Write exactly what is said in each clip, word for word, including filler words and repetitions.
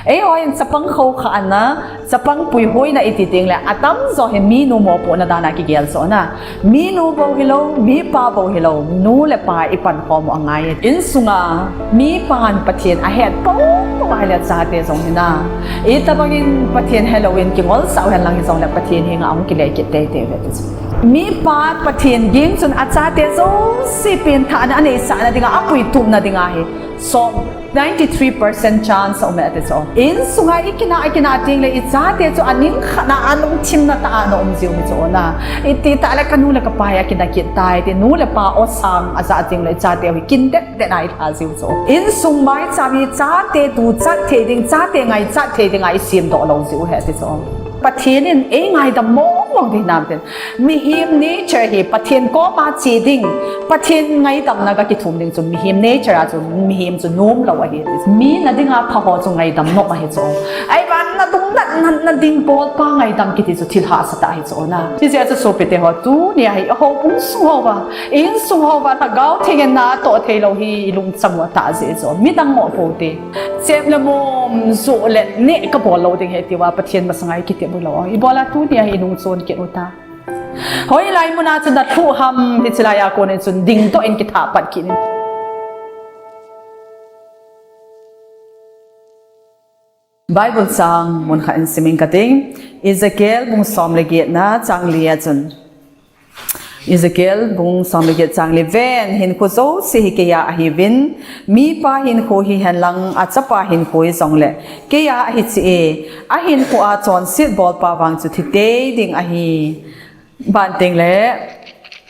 Eihon chapang khoukhahna, chapang puihuina iti tengle, atamjo hi minu mopohna dana kigel jo na. Minu bou hilou, mipa bou hilou, nu le pa ipankhom u angai. Insunga mipan Pathen ahet poupou ahile chate jong hina. Itobangin Pathen helouvin kingolsah u henlang hijongle Pathen henga ahung kile kit teitei uve ti chu. Mipa Pathen ging chun achate jouse pengthahna aneisahna dinga, apuitupna dinga hi som, ninety-three percent chance aume ati chu. Insunga ikinah, ikinah tengle ichate chu aning khatna alungthimna tah a ana um jiu hi chu na. Ititah le kanu le kapa hi akinah kit tai ti, nu le pa osang ajah tengle ichate hi kindet det a ilha jiu chu. Insung maicham hi chate tuchat thei ding, chate ngaichat thei dinga isemdoh lou jiu ahi ati chu. Pathen in eingaidam mongmong ding hinam tin. Mihem nature hi Pathen koma che ding, Pathen ngaidamna ga kithum ding chu mihem nature a chu mihem chu nomlou ahi. Mi nadinga pha ho chu ngaidam nom ahi chu. Ahivang nadung natna ding bolpa ngaidam kiti chu thil hahsa tah ahi chu na. Hijeh a chu sopite ho, tunia hi houbung sung houva, insung houva Lhagao Theng in natoh theilou hi ilungchang u atah jeh chu. Midang moh pou te. Chep le mom, joh le neh kabol lou ding ahi tiuva Pathen masanga ikitep ulou. Ibola tunia hi inungchon kit uta. Hoilai muna chun nathu ham, hiche laiya konin chun dingdoh in kithah pat kit in. Bible chang munkhat in sim inge kating, Ezekiel bung som le getna chang li a chun. Ezekiel bung som le get chang li, ven, hinkho jouse hi keiya ahiuvin, mipa hinkho hihen lang achapa hinkho hijongle keiya ahi cheh e, ahinkho a chonset bolpa vang chu thi tei ding ahi. Ban tengle,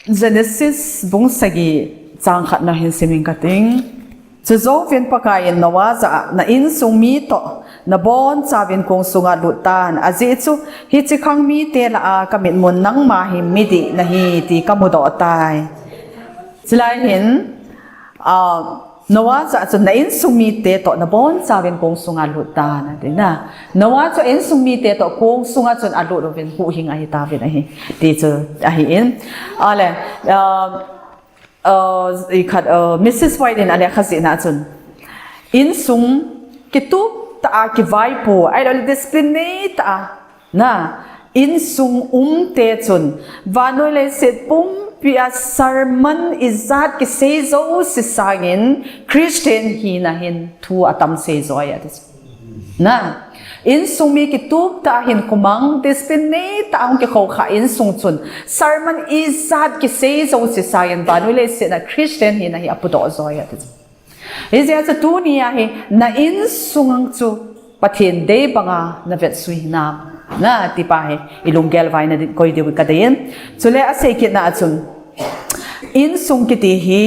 Genesis bung sagi chang khatna hin sim inge kating. Chujouvin Pakaiyin Noah jah a, na insung mi toh nabonchauvin kong sunga lut tan, ajeh chu hiche khang mite lah a kamitmun nangma hi midih nahi ti kamudoh tai. Chulai hin, ah, Noah jah chun na insung mite toh nabonchauvin kong sunga lut tan ati na. Noah chu insung mite toh kong sunga chun alut uvin huhhing ahitauvin ahi. Ti chu ahin. Ale, ah, ah, ikhat, ah, Missus White in alekha jihna chun, insung kitup tah a kivaipo, ahilouleh discipline tah a na, insung umte chun, vannoi leiset pumpia sermon ijat kisei jouse sangin Christian hina hin thu atam sei joi ati chu. Na, insung mi kitup tah a hinkho mang, discipline tah a hung kikhoukhah insung chun, sermon ijat kisei jouse sangin vannoi leiset a Christian hina hi apudoh joi ati chu. Hijeh a chu tunia hi na insung chu Pathen dei banga navet sui hinam, na, ti pa hi ilunggel vaina ding koi diu kadei in. Chule asei kitna a chun, insung kiti hi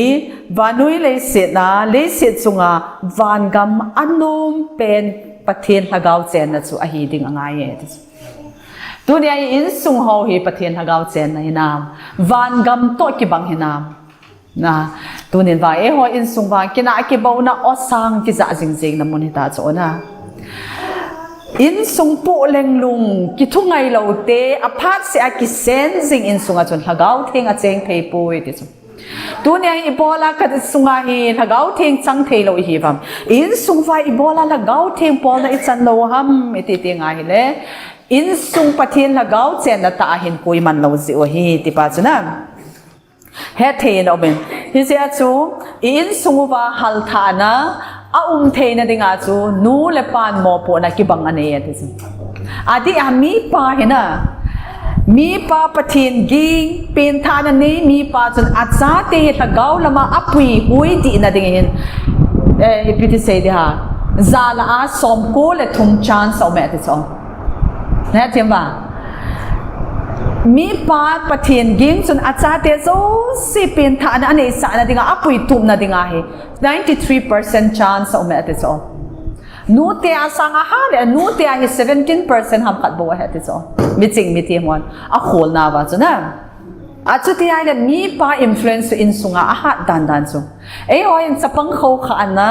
vannoi leiset a, leiset chunga vangam anom pen Pathen Lhagao chenna chu ahi ding angai e ti chu. Tunia hi insung ho hi Pathen Lhagao chenna hinam, vangam toh kibang hinam. Na, tunin vang eiho insung vang kinah kibouna osang kijah jingjing na mun hita chu na. Insung poh lenglung, kithungai lou te, aphat seh a kisen jing insunga chun Lhagao Theng acheng thei poi ti chu. Tunia hi ibola kasunga hi Lhagao Theng chang thei lou ihi uvam. Insung uva ibola Lhagao Theng bolna ichan lou ham iti tenga hile, insung Pathen Lhagao chenna tah a hinkho iman lou jeh u ahi ti pa chu na. Hethei in aumin. Hijeh a chu, i insung uva halthahna aum theina dinga chu, nu le pan mopohna kibang anei ati chu. Adeh a mipa hina, mipa Pathen ging, pengthahna nei mipa chun achate hi lhagao lama apuihui dihna ding hin, eh, ipi ti sei ding ham, ja lah a somko le thum chance aume ati chu. Nahethem uva? Mipa Pathen ging chun achate jouse pengthahna aneisahna dinga, apuitupna dinga hi ninety-three percent chance aume ati chu. Nute a sang a hale, nute a hi seventeen percent ham khat bou ahi ati chu. Miching mithem hon akholna uva chu na. Achuti ahile mipa influence chu insunga ahat dan dan chu. Eihon chapang khoukhahna,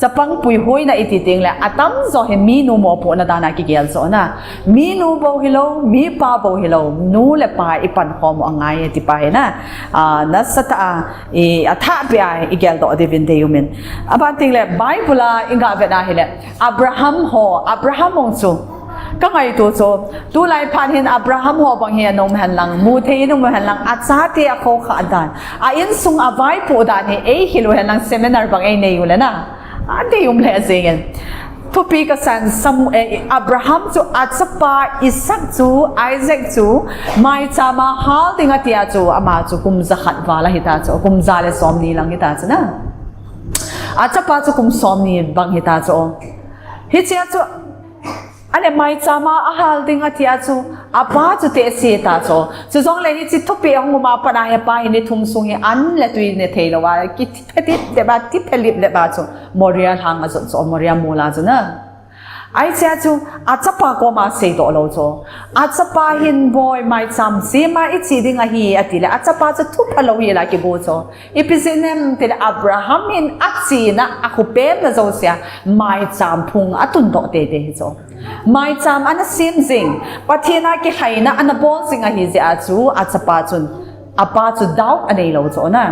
chapang puihoina iti tengle, atamjo hi minu mopohna dana kigel chu na. Minu bou hilou, mipa bou hilou, nu le pa ipankhom u angai ti pa hi na. Ah, nasatah a, i, athahbeh a igeldoh diuvin deiumin. Aban tengle, Bible a iga vet ahile, Abraham ho, Abraham hung chu. Kangaito chu, tulai phat hin Abraham ho bang hi ana um henlang, muthei in um henlang, achate akhoukhah dan, a insung avaipoh dan hi eihil u henlang seminar bang einei u le na. Adei um le jengin. Thupi kasan Samu-, eh, Abraham chu achapa Isaac chu, Isaac chu, maicham a hal ding atia chu, ama chu kum jakhat val ahita chu, kum ja le somni lang hita chu na. Achapa chu kum somni bang hita chu. Hichea chu, ale maicham a ahal ding atia chu, apa chu tehse ta chu. Chujongle hiche thupi ahung um a pat a hepa hin ni thum sung hi an le tui ne theilou a, kithiphe dipdep a, thiphe lipdep a chu, Moria lhang ajot chu, Moria mol a chu na. Ahichea chu, achapa koma seidoh lou chu. Achapa hin boi maicham jema iche ding ahi atile, achapa chu thupha lou hila kigo chu. Ipi jeh inem tile Abraham hin achena akhopemna jousea maicham phung atundoh teitei hi chu. Maicham ana sem jing, Pathen a kilhaina ana bol jing ahi jeh a chu achapa chun, apa chu doubt aneilou chu na.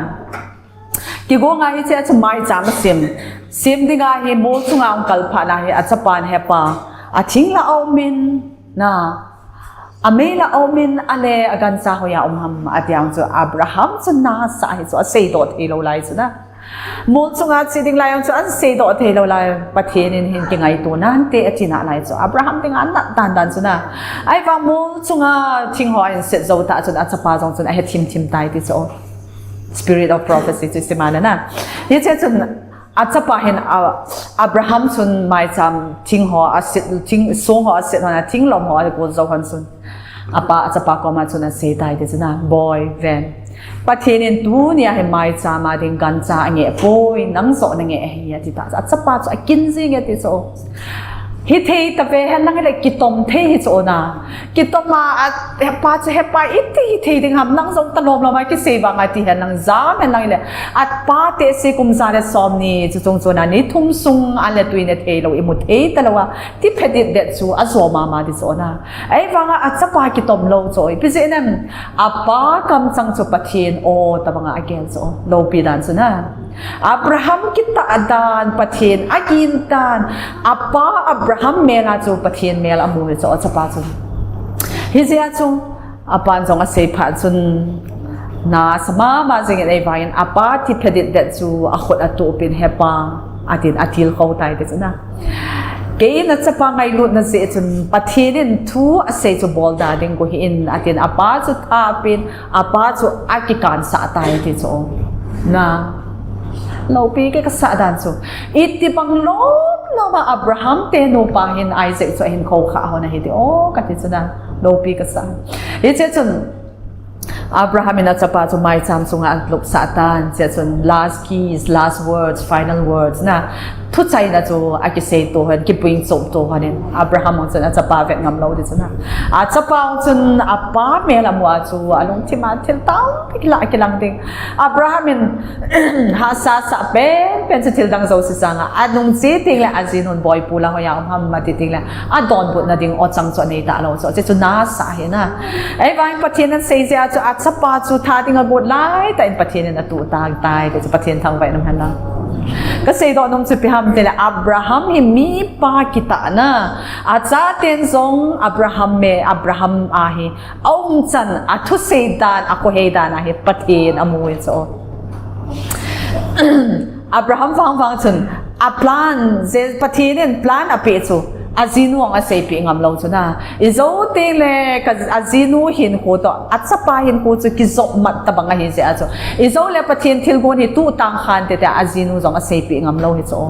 Kigonga hichea chu maicham asem, sem dinga hi mol chunga ahung kalphat na hi achapan hepa, athing la aumin, na, amei la aumin ale agancha hoiya um ham atia chu Abraham chu nasa hi chu aseidoh theilou lai chu na. Mol chunga che ding lai chu aseidoh theilou lai, Pathen in hin kingaito nante atina lai chu Abraham dinga anat dan dan chu na. Ahivang mol chunga thing ho ahin set jou ta chun achapa jong chun ahe thim thim tai ti chu. Spirit of prophecy chu isima le na. Hiche chun achapa hin, a, Abraham chun maicham thing ho aset, thing song ho aset hon a, thing lom ho agol jou hon chun. Apa, achapa koma chun asei tai ti chu na, boi ven. Pathen in tunia hi maicham a ding gancha angeh poi, nang joh nangeh ahi ati ta. Achapa chu akin jinge ti chu. Hithei tave henlang hile kitom thei hi chu na. Kitom a, a, hepa chu hepa iti hithei ding ham, nang jong talom lom a kisei vang ati henlang jam henlang hile. Apa tehse kum ja le somni chu chung chun a ni thum sung an le tui ne theilou, imu thei talou a. Thiphe ditdet chu ajo mama ti chu na. Ahivanga achapa kitom lou chu, ipi jeh inem, apa kamchang chu Pathen o tabanga agel chu, loupi dan chu na. Abraham kitah dan, Pathen agin dan, apa Abraham mel a chu Pathen mel amu hi chu, achapa chu. Hijeh a chu, apan jong asei phat chun, nasa mama jingin ahivangin apa thiphe ditdet chu akhut atup in hepa, atin atilkhou tai ti chu na. Kei nachapa ngailutna jeh chun Pathen in thu asei chu bolda ding go hih in atin apa chu thapin apa chu akikansah tai ti chu. Na. Loupi kei kasah dan chu. Itibang lom lom a Abraham te nupa hin Isaac chu ahin khoukhah hon ahi ti o kati chu na. Loupi kasah. Hiche chun Abraham in achapa chu maicham chunga alupsah tan, chea chun last kiss, last words, final words na, thuchaina chu akisei to hon, kipuing chom to hon in, Abraham chun achapa vet ngam lou ti chu na. Achapa chun apa mel amu a chu, alungthim a thil tampi la kilang ding. Abraham in hahsa sah penpen chu thil dang jouse sanga, anung che tengle ajinun boipu la hoiya um ham ati tengle, adonbutna ding o chang chu anei talou chu, che chu nasa hi na. Ahivangin Pathen in asei jeh a chu achapa chu tha ding agot laitah in Pathen in atuh tang tai, ti chu Pathen thangvah in um hen lang. Kaseidoh nom chu ipi ham tile Abraham hi mipa kitahna, achaten jong Abraham me, Abraham a hi aumchan, athusei dan, akhohei dan a hi Pathen amu hi chu. Abraham vangvang chun, aplan, je Pathen in plan apeh chu, ajinu jong aseipeh ngam lou chu na. Ijou tengle, ka, ajinu hinkho toh, achapa hinkho chu kijopmat tabang ahi jeh a chu. Ijou le Pathen thilgon hi tuhtang khan tete, ajinu jong aseipeh ngam lou hi chu.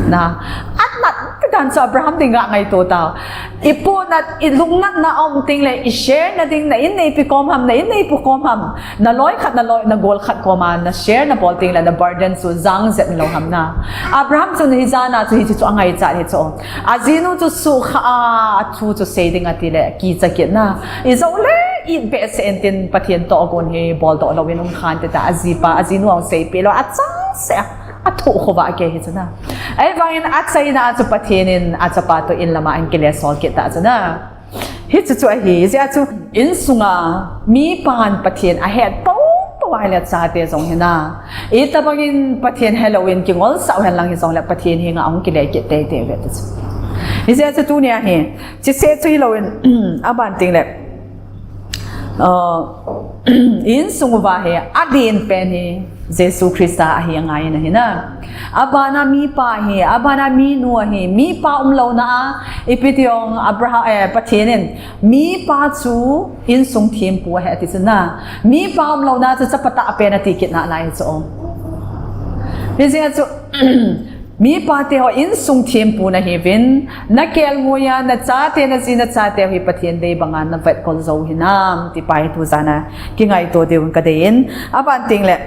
Na, anat dan chu Abraham dinga ngaito tau. Ipohnat, ilungnatna aum tengle, ishare na ding, na in neipi kom ham, na in neipu kom ham, na loi khat, na loi, na gol khat koma, na share nabol tengle, na burden chu jang jep lou ham na. Abraham chun hijana chu hiche chu angaichat hi chu. Ajinu chu sukha a, athu chu sei ding atile, kicha kit na. Ijou le, Ibehseh in tin Pathen tohgon hi boldoh louvin um khan tita, ajipa, ajinu ahung seipeh lou, achangseh a, athuh khovah kei hi chu na. Ahivangin achaina chu Pathen in achapa toh in lama ahin kile sol kit ta chu na. Hichu chu ahi, hijeh a chu insunga mipan Pathen ahet poupou ahile achate jong hi na. Itobangin Pathen helouvin kingolsah u henlang hijongle Pathen henga ahung kile kit teitei uve ti chu. Hijeh a chu tunia hi, chuseh chu hilouvin, aban tengle, uh, insung uva hi, aden pen hi, Jesu Christa ahi angai in ahi na. Abana mipa ahi, abana minu ahi, mipa umlouna a, ipi ti jong Abraham, eh, Pathen in, mipa chu insung thempu ahi ati chu na. Mipa umlouna chu chapa tahpen ati kit nalai chu. Hijeh a chu, mipate ho insung thempu nahiuvin, nakelngoi a, nachate, naji nachate ho hi Pathen dei banga navetkol jou hinam, ti pa hi tujan a kingaito diuvin kadei in, aban tengle,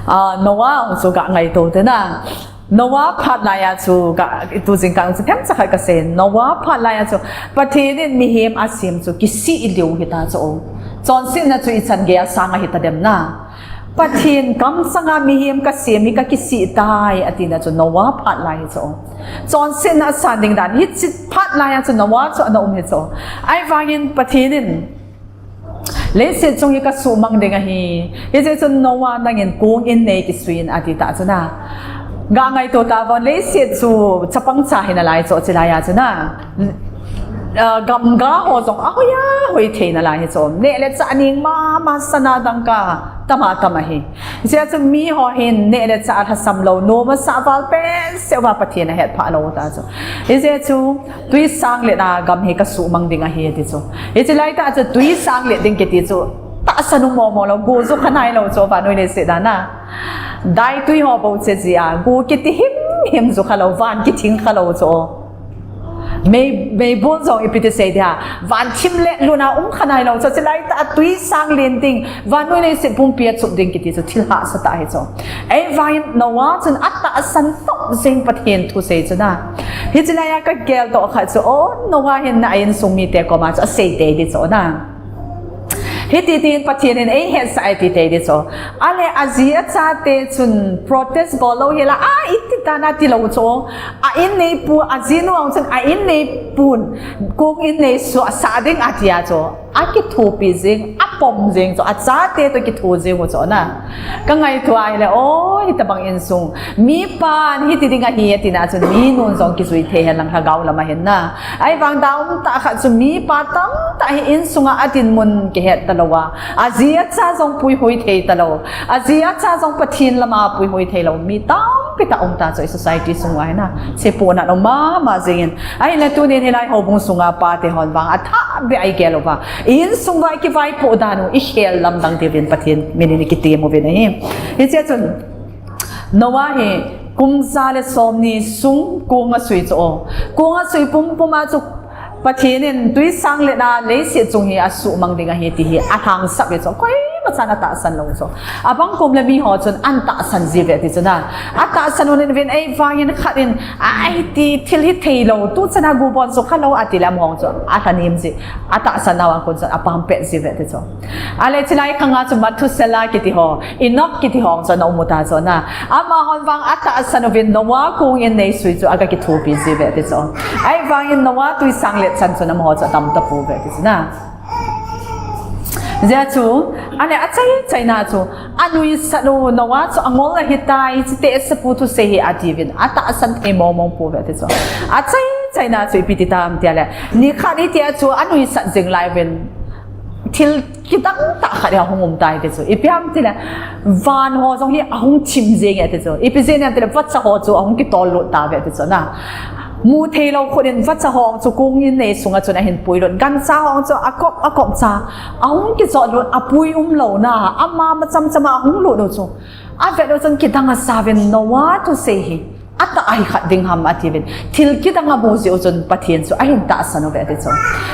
ah, Noah chu ga ngaito te na. Noah phat laiya chu ga, tu jingkah chu themcha khat kasei. Noah phat laiya chu Pathen in mihem asem chu kisih lou hita chu. Chonsetna chu ichan gei a sang ahita dem na. Pathen kamchanga mihem kasem hi kakisih tai, atina chu Noah phat lai hi chu. Chonsetna asan ding dan hiche phat laiya chu Noah chu ana um hi chu. Ahivangin Pathen in leiset chung hi kasuhmang ding ahi. Hijeh chun Noah nangin kong in nei kisuiyin ati ta chu na. Ga ngaito tavon, leiset chu chapang cha hi nalai chu, chulaiya chu na. Ah, gamga ho jong ahoiya hoi thei nalai hi chu. Neh le chah ning mama, sana dangka tama tama hi. Hijeh chun miho hin neh le chah lhasam lou, nom asah val penseh uva Pathen ahetphah lou ta chu. Hijeh chu twisanglet a gam hi kasuhmang ding ahi ati chu. Hiche laitah chu twisanglet ding kiti chu tahsan u momo lou, go ju kha nailou chu, vannoi leiset a na. Daitwi ho bou che jeh a, go kiti himhim ju kha lou, van kithing kha lou chu. Mei, meibol jong ipi ti sei dia, van thim le luna um kha nailou chu, chulai tah a twisanglen ding, vannoi leiset pumpi a chup ding kiti chu thil hahsa tah hi chu. Ahivangin Noah chun atahsan toh jeng Pathen thusei chu na. Hiche laiya kageldoh khat chu, o, Noah hin na a insung mite koma chu asei tei di chu na. Hiti tin Pathen in eihetsah e ti tei di chu. Ale aji achate chun protest bol lou hela, a, iti dan ati lou chu. A in neipu, ajinu ahung chun a in neipun kong in neisuhsah ding atia chu. Akithopi jeng, apom jeng chu, achate toh kitho jeng u chu na. Kangaito ahile, o, hitobang insung mipan hiti ding ahi atina chun minun jong kijui thei henlang lhagao lam ahin na. Ahivang daum tah khat chu mipa tamtah hi insunga adinmun kihet talou a, aji acha jong puihoi thei talou, aji acha jong Pathen lama puihoi theilou mi tampi tah um ta chu i society sunga hi na. Sepohna um mama jengin. Ahile tunin hilai houbung sunga pate hon vang athahbeh a igel uva, insung uva ikivaipoh dan u ikhel lamdang diuvin Pathen min in ikitem uvin ahi. Hiche chun Noah hi kum ja le somni sung kong asui chu o. Kong asui pumpum a chu Pathen in twisanglet a leiset chung hi asuhmang ding ahi ti hi alhangsap e chu. Koimachan atahsan lou chu. Abang kom le miho chun ana tahsan jiuve ti chu na. Atahsan uvin, ahivangin khat in, a, hiti thil hithei lou, tuchan a go bon chu kha lou atile amaho chu alhanem ji. Atahsan nauva kon chun apampet jiuve ti chu. Ale chulai khanga chu Methuselah kiti ho, Enoch kiti ho chu ana um u ta chu na. Amahon vang atahsan uvin Noah kong in neisui chu aga kithopi jiuve ti chu. Ahivangin Noah twisanglet chan chun amaho chu adam tapouve ti chu na. Hijeh chun, ale achaichaina chu, anuisat u Noah chu angol ahitai, chuteh sapu thusei hi atiuvin, atahsan thei mongmong pouve ti chu. Achaichaina chu ipi ti tam tile, nikhat hitia chu anuisat jing lai uvin, thil kidang tah khat hi ahung um tai ti chu. Ipi ham tile, van ho jong hi ahung thim jeng e ti chu. Ipi jeh ham tile, vacha ho chu ahung kitol lut tauve ti chu na. Mu theilou khut in vacha ho chu kong in nei sunga chun ahin puilut. Gancha ho chu akop akop cha ahung kijot lut, apui umlouna, ama macham chama ahung lut u chu. Avet u chun kidang asauvin Noah thusei hi atah ahi khat ding ham atiuvin, thil kidang amu jeh u chun Pathen chu ahin tahsan uve ati chu.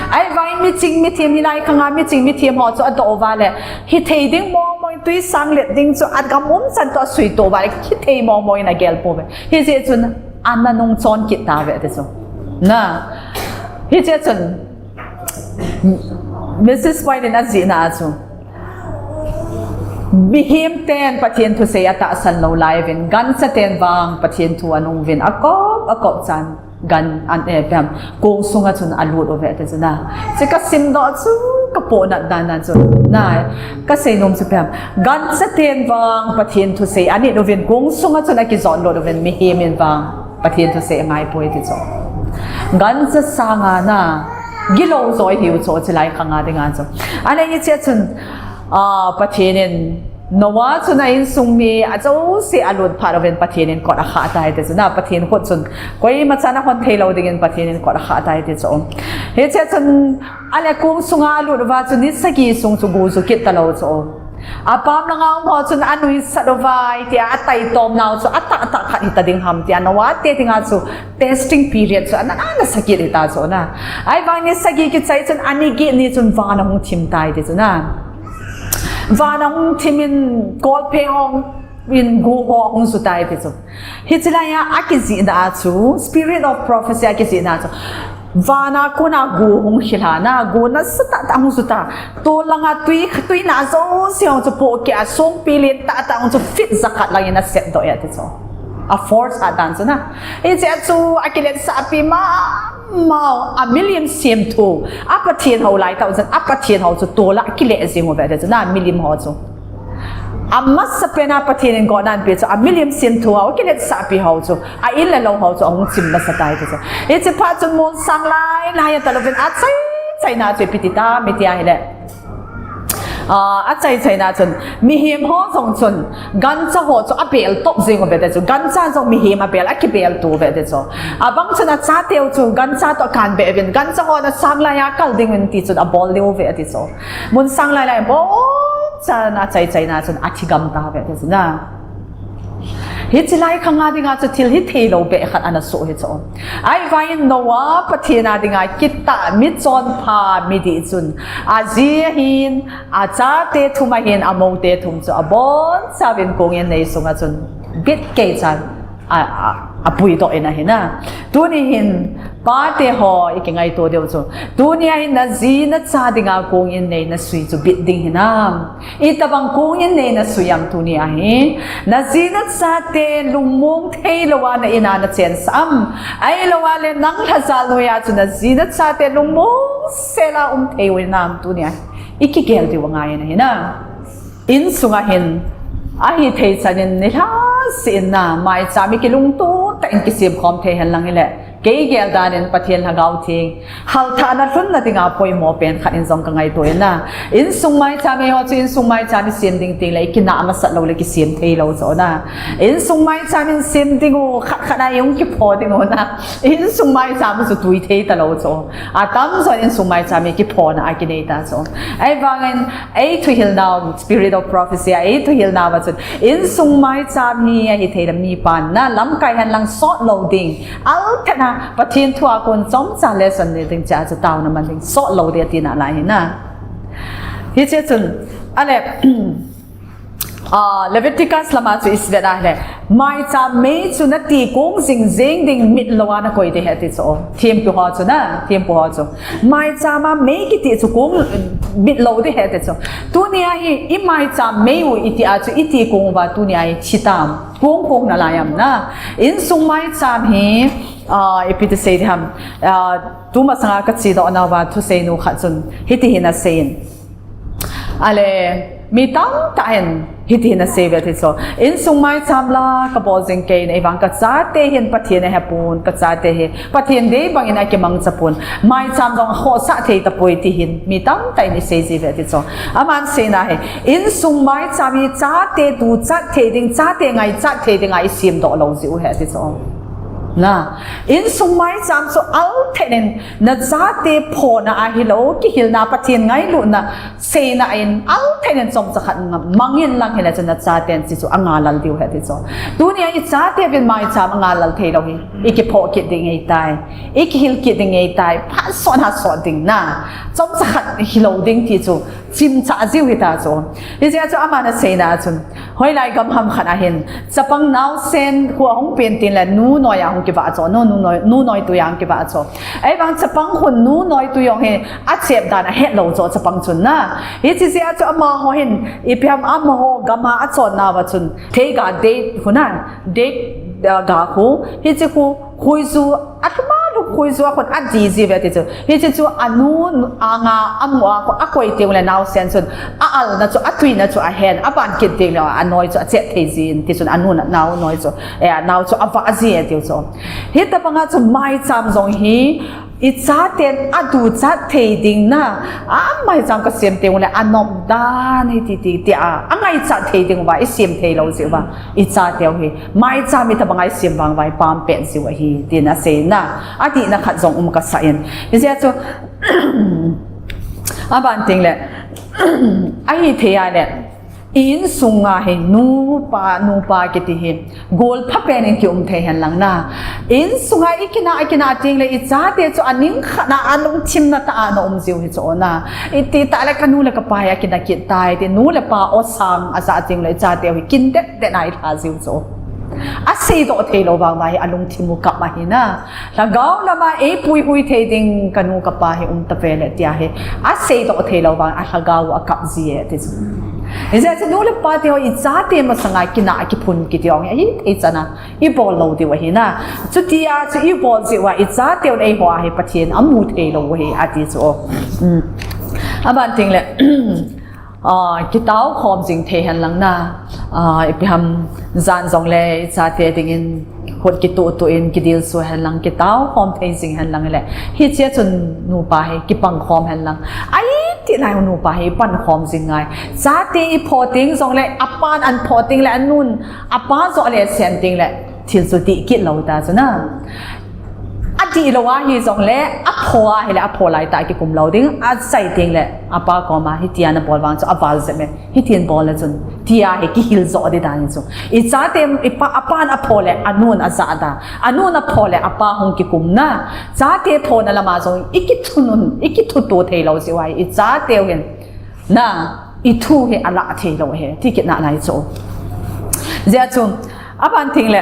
Ahivangin miching mithem hilai khanga miching mithem ho chu adoh uva le, hithei ding mongmong, twisanglet ding chu agam umchan toh asuitoh uva le, hithei mongmong in agel pouve. Hijeh chun ana nungchon kit tauve ati chu. Na, hijeh chun Missus White in ajihna a chu, mihem ten Pathen thusei atahsan lou lai uvin, gancha ten vang Pathen thu anung uvin, akop, akop chan, gan an, eh, pem, kong sunga chun alut uve ati chu na. Chu kasimdoh chu, kapohnat dan dan chu na, kasei nom chu pem, gancha ten vang Pathen thusei anit uvin, kong sunga chun akijot lut uvin, mihem in vang Pathen thusei angai poi ti chu. Gancha sanga na, gilou jo ahiu chu, chulai khanga dinga chu. Ahile hichea chun, ah, Pathen in Noah chun a insung mi ajouse alut phat uvin Pathen in kot akhah tai ti chu na, Pathen khut chun koima chan ahon thei lou dingin Pathen in kot akhah tai ti chu. Hichea chun, ahile kong sunga alut uva chu ni sagi sung chu gu ju kit talou chu. Apam langa um ho chun anuisat uva, hitia ataitom nau chu atahtah khat hita ding ham tia, Noah te dinga chu testing period chu ana, ana sa kit hita chu na. Ahivang ni sagi kichai chun ani get ni chun van ahung thim tai ti chu na. Van ahung thim in kolphe hung in gu ho ahung ju tai ti chu. Hiche laiya akijihna a chu, spirit of prophecy akijihna a chu, vana kona gu hung khilha na, gu nasatah tah hung ju ta. Tol langa tui, tuina jouse hung chu pohkeh a songpi lentah tah hung chu feet jakhat langin asepdoh e ati chu. A force a dan chu na. Hichea chu akiletsahpi mama u, a milim semthu, a Pathen hou lai tah u chun, a Pathen hou chu tol a akile jing uve ati chu na, milim ho chu. Amasapen a Pathen in gotna anapeh chu, a milim semthu ho, akiletsahpi ho chu, a in le lou ho chu ahung chim masa tai ti chu. Hiche phat chun monsang lai lai atal uvin, achai chaina chu ipi ti tam iti ahile, ah, achai chaina chun, mihem ho jong chun gancha ho chu abel top jing uve ti chu, gancha jong mihem abel, akibel to uve ti chu. Abang chun achateu chu gancha toh kanbe uvin, gancha hon asang laiya kal ding uvin ti chun abol diu ve ati chu. Monsang lai lai bonchan achai chaina chun athi gam tauve ati chu na. Hiche lai khanga dinga chu thil hithei lou beh khat ana soh hi chu. Ahivangin Noah Pathen a dinga kitah michonpha midih chun, aji ahin, achate thum ahin, amoute thum chu abonchauvin kong innei sunga chun bit kei chan a, a, apuidoh in ahi na. Tuni hin, pate ho, ikingaito diu chu, tunia hin naji nacha dinga kong innei nasui chu bit ding hinam? Itobang kong innei nasui am tunia hi? Naji nachate lungmong theilouva na in a nachensah am? Ahilouva le nang lhajal noiya chu naji nachate lungmong sela um thei u hinam tunia hi? Ikigel diu angai in ahi na. Insunga hin, ahithei chanin nilhah seh in na, maicham ikilungtoh tah in kisemkhom thei henlang hile, kei geldan in Pathen Lhagao Theng halthahna lhunna dinga poimo pen khat in jong kangaito in na. Insung maicham eiho chu insung maicham isem ding tengle ikinah masat lou le kisem thei lou chu na. Insung maicham isem ding u khat khat a ihung kipho ding u na. Insung maicham chu tui thei talou chu. Atamjon insung maicham ikiphona akinei ta chu. Ahivangin, eithuhilnau, spirit of prophecy a eithuhilnau a chun, insung maicham hi ahithei le mipan na lamkai henlang sot lou ding, althat na Pathen thu a kon chomcha lesson ne ding chea chu taona man ding, sot lou ding atina lai hi na. Hiche chun, ahile, ah, Leviticus lama chu ivet a hile, maicham mei chu nati kong jing jing ding, mit louva nakoi ding ahi ati chu. Thempu ho chu na, thempu ho chu. Maicham a mei kiti chu kong mit lou ding ahi ati chu. Tunia hi imaicham mei u iti a chu iti kong uva tunia hi thi tam? Kong kong nalai am na? Insung maicham hi, ah, ipi ti sei ding ham? Ah, tumasanga kachedoh nauva thuseinu khat chun hiti hin asei in. Ahile, mi tamtah in hiti hin asei uve ati chu. Insung maicham la kabol jing kei in, ahivang kachate hin Pathen ahepon, kachate hi Pathen dei bangin akimangcha pon, maicham jong akhohsah thei tapoi ti hin mi tamtah in isei ji uve ati chu. Aman seina hi, insung maicham hi chate duchat thei ding, chate ngaichat thei dinga isemdoh lou jeh u ahi ati chu. Na, insung maicham chu althat in nachate phona ahilou, kihilna, Pathen ngailutna seina in althat in chomcha khat mangin lang hile chun nachaten hichu angalal diu ahi ati chu. Tunia ichateuvin maicham angalal thei lou hi, ikiphoh kit ding ahitai, ikihil kit ding ahitai, phat sot ha sot ding na, chomcha khat hilou ding ti chu Chimcha jiu hita chu. Hijeh a chu aman aseina chun, hoilai gam ham khat ahin, chapang naosen khu ahung pen tin le nu noi a hung kivah chu, nu, nu noi, nu noi tui a hung kivah chu. Ahivang chapang khun nu noi tui jong hi achep dan ahet lou chu chapang chun na. Hiche jeh a chu amaho hin, ipi ham amaho gam a achonna uva chun, theiga date khu na, date, uh, ga khu, hiche khu, khuiju, athuma lu khuiju a khun adih jiuve ati chu. Hiche chu anu anga amu a khu akoi teng le naosen chun a-alna chu, atuina chu ahen, aban kit teng le anoi chu achet thei jin ti chun anu na, nao noi chu, eh, nao chu avah ji ati chu. Hitobanga chu maicham jong hi ichaten aduchat thei ding na, a maicham kasem teng le anop dan hi ti ti ti a, angaichat thei ding uva isem thei lou jeh uva. Ichateu hi maicham hitobanga isem vang uva ipam pet jiu ahi, tin aseina. Adihna khat jong um kasah in. Hijeh a chu, aban teng le, ahithei a le, i-insunga hi nupa, nupa kiti hi, gol phapen in kium thei hen lang na. Insunga ikinah, ikinah teng le, ichate chu aning khat na alungthim na tah a na um jiu hi chu na. Iti tah le kanu le kapa hi akinah kit tai, ti nu le pa osang ajah teng le, ichateu hi kin det det a ilha jiu chu. Aseidoh thei lou vang uva hi alungthim u kap ahi na. Lhagao lama eipui hui thei ding kanu kapa hi um tave le tia hi. Aseidoh thei lou vang a lhagao u akap ji e ti chu. Hijeh a chu nu le pa teho ichate masanga kinah kiphun kiti jong hi, ahithei chan a ibol lou diu ahi na. Chutia chu ibol jeh uva ichateu eiho a hi Pathen amu thei lou u ahi ati chu. Um. Aban teng le, Ah, kitao khom jing thei hen lang na. Ah, ipi ham jan jong le ichate dingin khut kituh tuh in kidilsu hen lang, kitao khom thei jing hen lang le. Hiche chun nupa hi kipang khom hen lang. Ahiti lai nupa hi pan khom jing ngai. Chate ipho teng jong le, apan an pho teng le, anun, apa joh le sen teng le. Thil chu dih kit lou ta chu na. Adih lou ahi jong le, apho ahi le, apho lai tah kikum lou ding, achai teng le, apa koma, hitia nabol vang chu, aval jep e, hitin bol le chun, tia hi kihil jo ding dan chu. Ichate, ipa, apan apho le, anun ajah da. Anun apho le, apa hung kikum na. Chate phona lama jong, ikithunun, ikithuto thei lou jeh uva, ichateu hin. Na, ithu hi alah thei lou hi, ti kit nalai chu. Jeh a chu, aban teng le,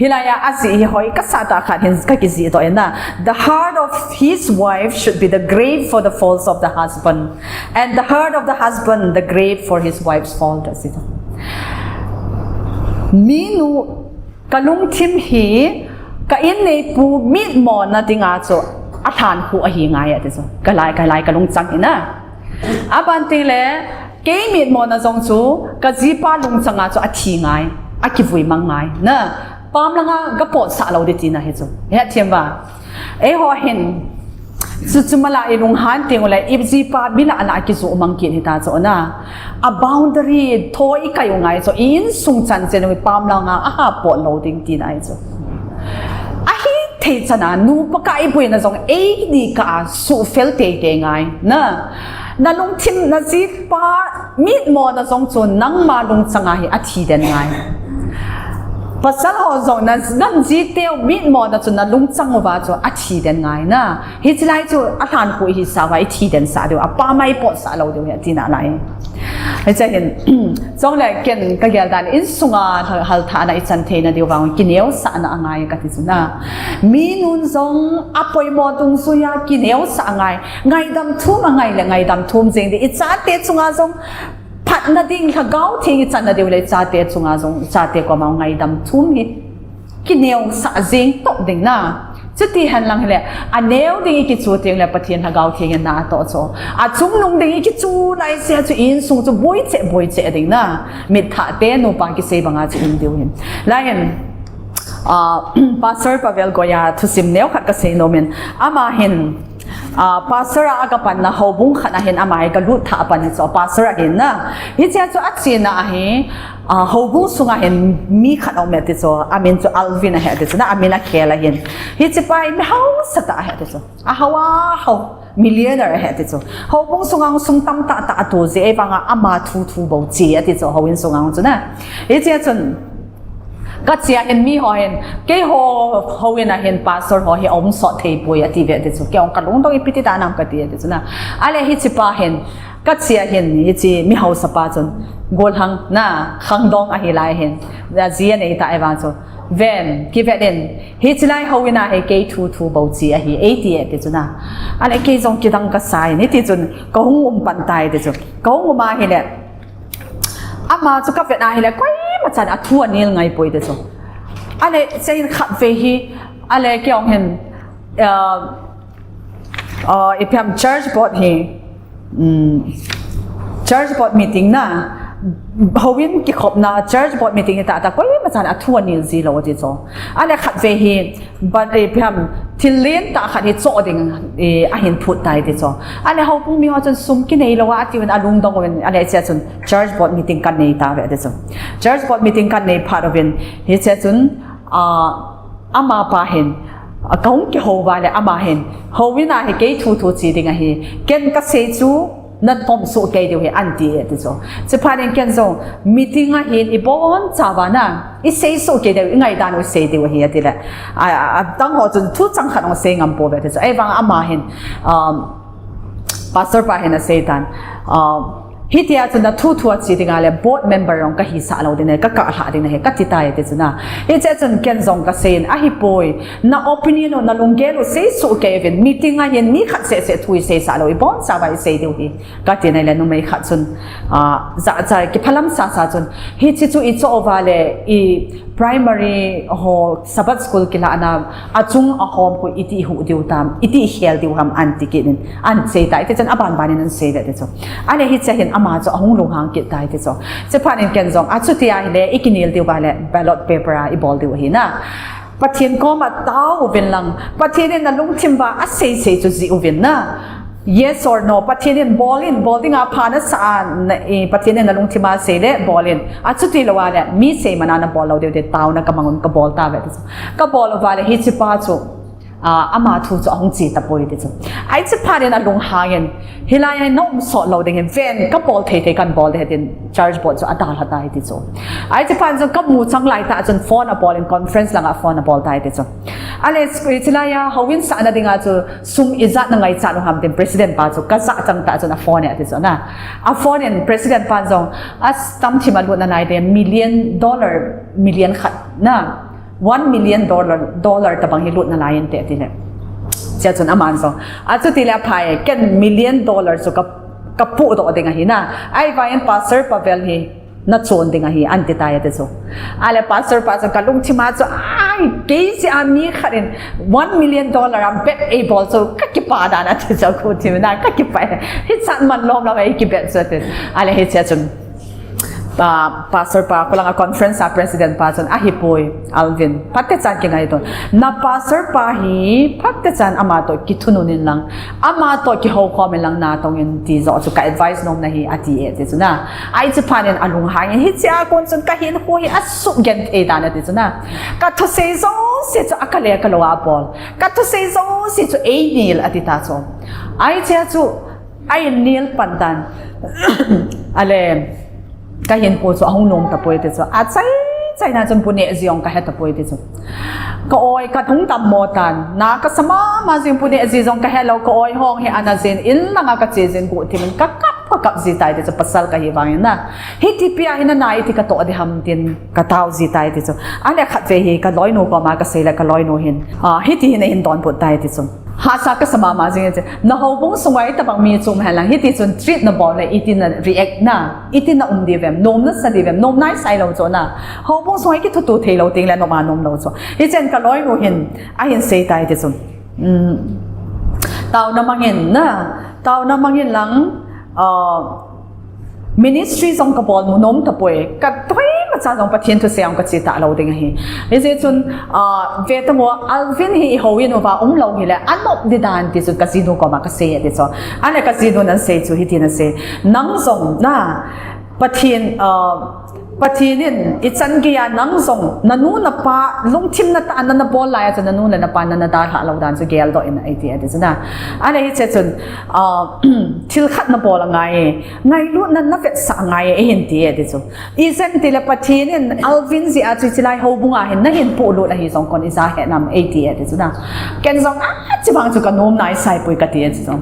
hilai a ajih hi hoi kasah tah khat hin kakijih doh e na. The heart of his wife should be the grave for the faults of the husband, and the heart of the husband the grave for his wife's fault, ati. Minu Kalungthim hi, ka inneipu mitmona dinga chu alhankhuh ahi ngai ati chu. Kalai, kalai kalungchang hi na. Aban teng le, kei mitmona jong chu, kajipa lungchanga chu athi ngai, akivui mang ngai. Na, pam langa kapotsah lou ding tina hi chu. Hethem uva. Eiho hin, chu, chu mala ilunghan teng ule, ijipa bila ana kijoh mang kit hita chu na. A boundary tho ikai u ngai chu, i insung chan chen u pam langa, aha pot lou ding tina hi chu. Ahithei chan a, nupa kah iboina jong, eini kah a suhfel teitei ngai. Na, nalungthim, najipa mitmona jong chu, nangma lungchanga hi athi den ngai. Pasal ho jong na, najiteu mitmona chu nalungchang uva chu athi den ngai na. Hiche lai chu alhankhuh ihi sah uva ithi den sah diu, apam a ipotsah lou diu hi tina lai. Hiche hin, chule ken kagel dan insunga hal, halthahna ichan theina diu vang kineosahna angai kati chu na. Minun jong apoimo dungjuia kineosah angai. Ngaidam thum angai le ngaidam thum jeng ding. Ichate chunga jong phatna ding, Lhagao Theng ichanna diu le chate chunga jong, chate koma ngaidam thum hi kineosah jeng toh ding na. Chuti henlang hile, aneo ding ikichu teng le Pathen Lhagao Theng in na atoh chu. Achungnung ding ikichu laise chu insung chu boicheh, boicheh ding na. Mitthah te nupa kisei banga chu um diu hin. Lai hin, ah, Pastor Pavel Goya thusim neo khat kasei nom in. Ama hin, Ah, pastor a, aga panna houbung khat a hin ama hi galut thah a pan hi chu, pastor a hin na. Hichea chu achena a hi, ah, houbung sunga hin mi khat aume ti chu, amin chu Alvin ahi ti chu na, amin akhel a hin. Hichepa hi mi hausa tah ahi ti chu. Ahao a hao, millionaire ahi ti chu. Houbung sunga sum tamtah tah ato jeh, ahivanga ama thu thu bou che ati chu, houin sunga chu na. Hichea chun, Ka chia hin mi ho hin, keiho, houin a hin pastor ho hi aum sot thei poi ati ve ti chu. Kei ong ka lungdong ipi ti dan ham kati ti chu na. Ale hiche pa hin, ka chia hin, hiche mi haosa pa chun, golhang na, khangdong ahi lai hin, a ji anei ta e vang chu. Ven, kivet in, hiche lai houin a hi kei thu thu bou chi ahi, eiti e ti chu na. Ale kei jong kidang ka sa in, hiti chun, ka hung um pan tai ti chu. Ka hung um a hile, ama chu ka vet a hile, koima chan a thu anel ngai poi ti chu. Ale, chein khat ve hi, ale kei ong hin, uh, uh, ipi ham church board hi, um, church board meeting na, houin kikhopna church board meeting hi tah tah koima chan a thu anel ji lou ti chu. Ale khat ve hi, But, eh, ipi ham, thil lentah khat hi choh ding, eh, ahin phut tai ti chu. Ale houbung mi ho chun sum kinei lou a, ati uvin alungdong uvin, ale hichea chun church board meeting kan nei ta ve ti chu. Church board meeting kan nei phat uvin, hichea chun, ah, ama pa hin, ah, ka hung kihou uva le ama hin, houin a hi kei thu thu chi ding ahi, ken ka sei chu, na tom soh kei diu ahi, anti e ti chu. Chuphat in ken jong, meeting a hin ibon chauva na, isei soh kei diu, ingaidan u isei diu ahi, ati le. A, a, adang ho chun thu chang khat ong sei ngam pou ve ti chu. Ahivang ama hin, um, pastor pa hin asei tan. Um, hitia chu na thu thu a chi ding a le board member ong ka hisah lou ding ahi, ka kah lhah ding ahi, kati tai ti chu na. Hichea chun ken jong ka sei in, ahipoi, na opinion u, na lunggel u sei soh kei uvin, meeting a hin mi khat seh seh thu isei sah lou, ibon chauva isei diu ahi. Kati nai le numei khat chun, ah, jahcha kiphalam sasa chun, hiche chu ichoh uva le i primary ho Sabbath school kilahna achung ahom khu iti ihuh diu tam, iti ikhel diu ham anti kit in, asei tai ti chun aban ban in asei ve ti chu. Ale hichea hin ama chu ahung lunghang kit tai ti chu. Chuphat in ken jong, achuti ahile ikinel diu uva le ballot paper a ibol diu ahi na. Pathen koma tao uvin lang, Pathen in na lungthim uva asei sei chu jih uvin na. Yes or no, Pathen in bol in, bol ding a pha nasa a, na, eh, Pathen in na lungthim a sei le, bol in. Achuti lou a le, mi sei man a na bol lou diu ti, taona ka mang un ka bol ta ve ti chu. Ka bol uva le, hiche pa chu, ah, ama thu chu ahung che tapoi ti chu. Ai chuphat in alunghang in, hilai a na um sot lou ding hin, ven ka bol thei thei kan bol ding ahi tin, church board chu adalha tai ti chu. Ai chuphat chun ka mu chang lai tah chun phone abol in conference lang a phone abol tai ti chu. Ale, hiche lai a, houin sahna ding a chu sum ijat na ngaichat u ham tin president pa chu ka jah chang tah chun aphone e ti chu na. Aphone in president pa jong, a stamp thim a lut nalai te million dollar, million khat na. One million dollar, dollar tabang hi lut nalai inte ti le. Hichea chun aman jong, achuti le aphai, ken million dollar chu ka, ka pudoh ding ahi na. Ahivang in Pastor Pavel hi na chon ding ahi, anti tai ti chu. Ale Pastor pa chu ka lungthim a chu, ai, kei jeh a mi khat in one million dollar a bet eibol chu ka kipah dan ati chu, khu thim na ka kipah. Hichan man lom lam a ikibet chu ati. Ale hichea chun, ah, pastor pa, khulang a conference a president pa chun, ahipoi, Alvin, phatechan kingaito. Na pastor pa hi, phatechan ama toh kithunun in lang, ama toh kihoukhom in lang natong in ti joh chu ka advice nom nahi ati e ti chu na. Ai chuphat in alunghang in hichea kon chun ka hinkho hi asugenthei dan ati chu na. Ka thusei jouse chu akah le akah lou a abol. Ka thusei jouse chu einel ati ta chu. Ai chea chu, a innel pan tan. Ale, ka hinkho chu ahung nom tapoi ti chu. Achai, chaina chun bu neh ji ong ka he tapoi ti chu. Ka oi ka hung dammo tan. Na ka sa mama jing, bu neh ji jong ka he lou, ka oi hong hi ana jin, in langa ka che jin guhthim in ka kap, ka kap ji tai ti chu, pasal ka hi vang in na. Hiti pia hi na nai ti ka toh ding ham tin ka tao ji tai ti chu. Ale khat ve hi ka loinu koma ka sei le ka loinu hin, ah, hiti hin ahin donbut tai ti chu. Hahsa ka sa mama jing e, na houbung sunga itobang mi chu um hen lang, hiti chun treat na bol le, iti na react na, iti na um diu vem, nom na sa diu vem, nom nai sai lou chu na. Houbung sunga ikithutup thei lou teng le nom a nom lou chu. Hichea ka loinu hin, ahin sei tai ti chu. Um, taona mang in na, taona mang in lang, uh, Ministry jong ka bol mu nom tapoi, ka toima cha jong Pathen thusei a ka che talou ding ahi. Hijeh chun, ah, ve tang o, Alvin hi i houin uva um lou hile, anop ding dan ti chu ka jinu koma ka sei e ti chu. Ahile ka jinun asei chu, hitin asei. Nang jong na, Pathen, ah, Pathen in ichan geiya nang jong nanu napa lungthim na tah a nana bol lai a chu nanu le napa nana dalhah lou dan chu geldoh in ati ati chu na. Ahile hiche chun, ah, thil khat nabol angai e, ngailutna navetsah angai e, eihin ti ati chu. Ijeh inem itile Pathen in Alvin jeh a chu hichelai houbung a hin nahin polut ahi jong kon ija het nam ati ati chu na. Ken jong achi vang chu kanom nai sai poi kati ati chu.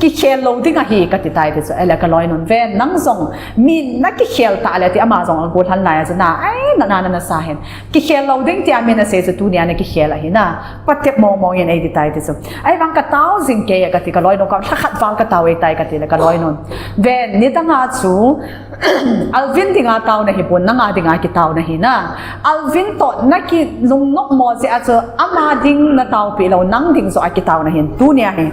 Kikhel lou ding ahi kati tai ti chu. Ahile kaloinun ven, nang jong min nakikhel tah le ti ama jong agollhan lai a chu na. Ai, nana nasa hen. Kikhel lou ding tia min asei chu tunia nakikhel ahi na. Patep mong mong in eiti tai ti chu. Ahivang katao jing kei kati kaloinu, kalhakhat val katao e tai kati le kaloinun. Ven, nidang a chu Alvin dinga taona hipon, nanga dinga kitaona hi na. Alvin toh nakilungnop mo jeh a chu ama ding nataopi lou, nang ding joh a kitaona hin tunia hi.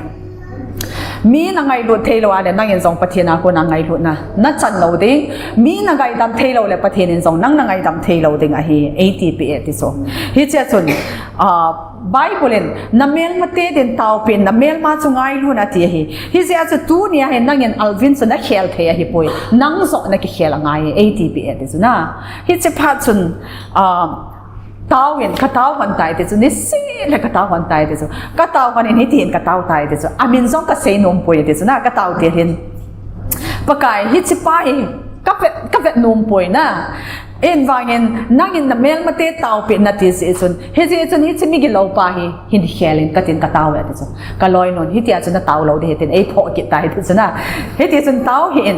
Mi nangailut theilou a le nangin jong Pathen a kona ngailutna nachan lou ding. Mi nangaidam theilou le Pathen in jong nang nangaidam theilou ding ahi, eitipeh e ti chu. Hichea chun, ah, Bible in namelmate din taopin, namelma chu ngailut un ati ahi. Hijeh a chu tunia hin nangin Alvin chu nakhel thei ahipoi, nang joh nakikhel angai e, eitipeh e ti chu na. Hiche phat chun, ah, taovin, katao lhon tai ti chu, niseh le katao lhon tai ti chu. Katao lhon in hitin katao tai ti chu. Amin jong kasei nom poi ti chu na, katao til hin. Pakai, hichepa hi kavet, kavet nom poi na. Ahivangin nangin namelmate taopin nati jeh chun, hijeh chun hiche migiloupa hi hin khel in katin katao e ti chu. Kaloinun, hitia chu natao lou ding ahi tin eiphoh kit tai ti chu na. Hiti chun tao hih in.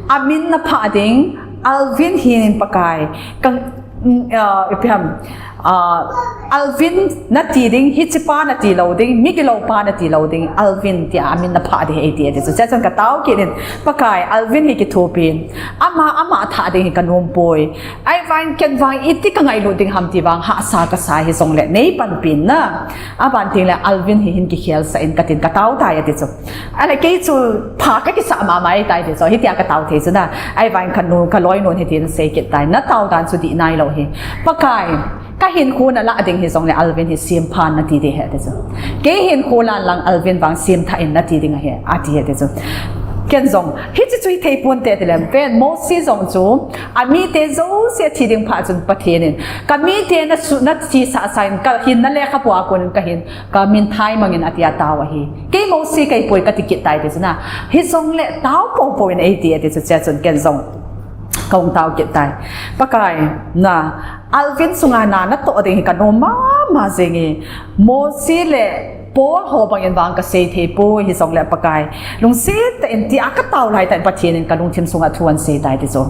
Amin naphah ding, Alvin hin Pakai. Ka, mm, ah, ipi ham, ah, Alvin nati ding, hichepa nati lou ding, migiloupa nati lou ding, Alvin tia amin naphah ding eiti ati chu. Hichea chun katao kit in, Pakai, Alvin hi kithopin, ama, ama thah ding hi kanom poi. Ahivang ken vang iti kangailut ding ham ti vang hahsa kasa hijongle neipanpin na. Aban tengle Alvin hi hin kikhelsah in katin katao tai ati chu. Ahile kei chu pha kakisah mama e tai ti chu, hitia katao thei chu na. Ahivang kanu, kaloinun hitin asei kit tai, natao dan chu dih nailou hi. Pakai, kahinkho nalah ding hijongle Alvin hi semphan nati ding ahi ati chu. Kei hinkho lan lang Alvin vang semthah in nati ding ahi, ati ati chu. Ken jong, hiche chu hithei ponte tile, ven, Mosi jong chu, amite jouse athi ding phat chun Pathen in, kamite nasu, nathisah sah in, kahin nalekhabu a konin kahin, kamin thaimang in atia tao ahi. Kei Mosi kahipoi kati kit tai ti chu na. Hijongle tao poupou in eiti ati chu, hichea chun ken jong kahung tao kit tai. Pakai, na, Alvin chunga na natoh ding hi kanom mama jenge. Mosi le Paul ho bangin vang kasei thei poi hijongle Pakai, lungset tah in tia katao lai tah in Pathen in kalungthim sunga thu ahin sei tai ti chu.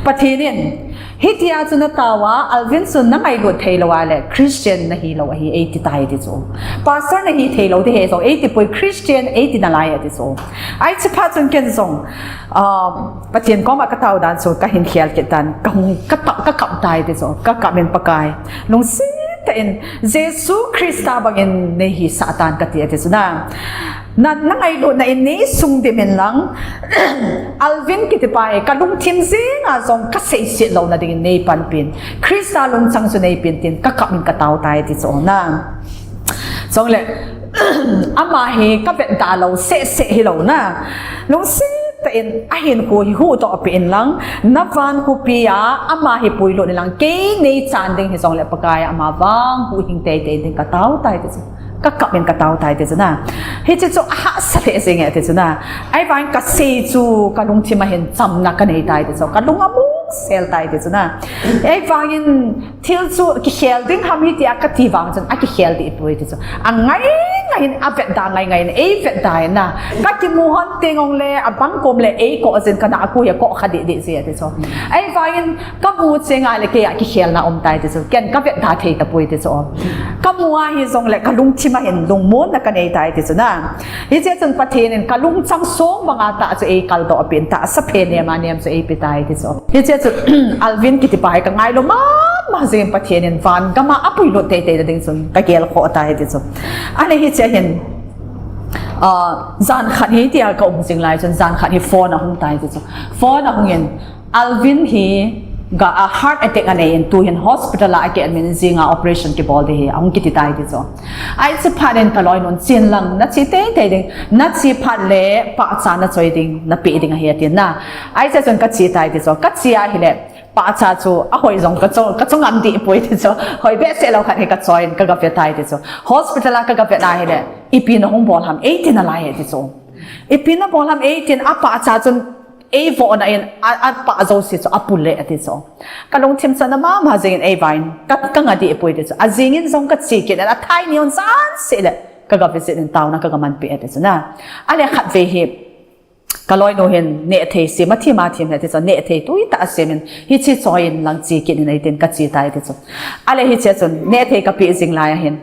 Pathen in, hitia chu natao a, Alvin chu nangailut theilou a le Christian nahilou ahi eiti tai ti chu. Pastor nahi theilou ding ahi jong eiti poi, Christian eiti nalai ati chu. Hiche phat chun ken jong, ah, Pathen koma katao dan chu kahin khel kit tan, kahung, kata, kakap tai ti chu, kakap in Pakai, lungset tah in Jesu Christa bangin neihisah tan kati ati chu na. Na, nangailutna in neisung dimin lang, Alvin kitipa hi kalungthim jenga jong kaseiset louna dingin neipanpin, Christa lungchang chu neipeh in tin kakap in katao tai ti chu na. Chule, ama hi kavetda lou sehseh hilou na. Lungset tah in ahinkho hi huhdoh peh in lang, navan khopi a ama hi puilut in lang, kei neichan ding hijongle Pakai ama vang huhhing teitei ding katao tai ti chu. Kakap in katao tai ti chu na. Hiche chu ahahsa lheh jenge ti chu na. Ahivang kasei chu kalungthim a hin chamna kanei tai ti chu. Kalung amongsel tai ti chu na. Ahivangin thil chu kikhel ding ham hitia kati vang chun akikhel deh poi ti chu. Angai ngai in avetda ngai ngai in eivetda in na. Kakimu hon teng jongle abang kom le eikoh jin kana akui a koh kha deh deh je ti chu. Ahivangin kamu chenga le keia kikhelna um tai ti chu. Ken kavetda thei tapoi ti chu. Kamu a hijongle kalungthim a hin lungmonna kanei tai ti chu na. Hiche chun Pathen in kalungchang song banga tah chu eikaldoh peh in tahsa phe nema nem chu eipe tai ti chu. Hiche chun Alvin kitipa hi kangailou mama jeng, Pathen in van gama apuilut teitei na ding chun kagelkhoh tai ti chu. Ahile hiche hin, ah, jan khat hitia kaum jing lai chun jan khat hi phone ahung tai ti chu. Phone ahung in, Alvin hi ga a heart attack anei in tuhin hospital a akiadmit in jinga operation kibol ding ahi ahung kiti tai ti chu. Hiche phat in kaloinun chen lang, nache teitei ding, nache phat le pahcha nachoi ding, napeh ding ahi atin na. Hiche chun kache tai ti chu. Kache ahile, Pahcha chu ahoi jong ka cho, ka cho ngam dih poi ti chu. Hoi behseh lou khat hi ka choiyin ka ga ve tai ti chu. Hospital a ka ga ve na hile, ipi na hung bol ham, ei ti nalai e ti chu. Ipi na bol ham, ei tin, a pahcha chun ei vohna in, a, a pah jouse chu a pule ti chu. Ka lungthim chana mama jingin ei vaiyin, ka, ka nga dih poi ti chu. Ajingin jong ka che kit in, a thai ni hon jan seh le, ka ga visit in taona ka ga manpi e ti chu na. Ale khatvei hi, ka loinu hin nehthei sem a thim a thim le ti chu, nehthei tui tah a sem in, hiche choiyin lang che kit in ei tin ka che tai ti chu. Ale hiche chun nehthei ka pe jing lai ahin,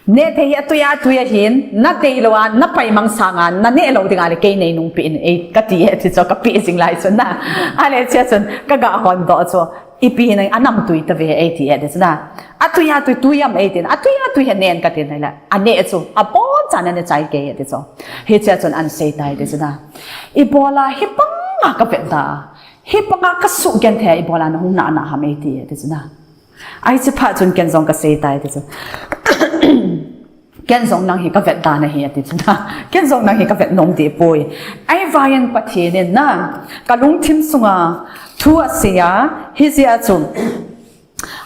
nehthei hi atui atui ahin, na dei lou a, na paimang sanga, na neh lou dinga le kei nei nungpeh in ei ka ti e ti chu, ka pe jing lai chun na. Ale hiche chun ka ga hon doh chu, ipi hi na, a namtui tave ei ti e ti chu na. Atui atui tui am ei tin, atui atui hi nen ka tin le, a neh chu, abonchan a neh chai kei e ti chu. Hiche chun ahin sei tai ti chu na. Ibola hi panga ka vetda, hi panga ka suhgenthei a ibola na hung nahna ham ei ti e ti chu na. Ahi hiche phat chun ken jong ka sei tai ti chu. Ken jong nang hi ka vetda nahi ati chu na. Ken jong nang hi ka vet nom dih poi. Ahivangin Pathen in na, ka lungthim sunga thu asei a, hijeh a chu,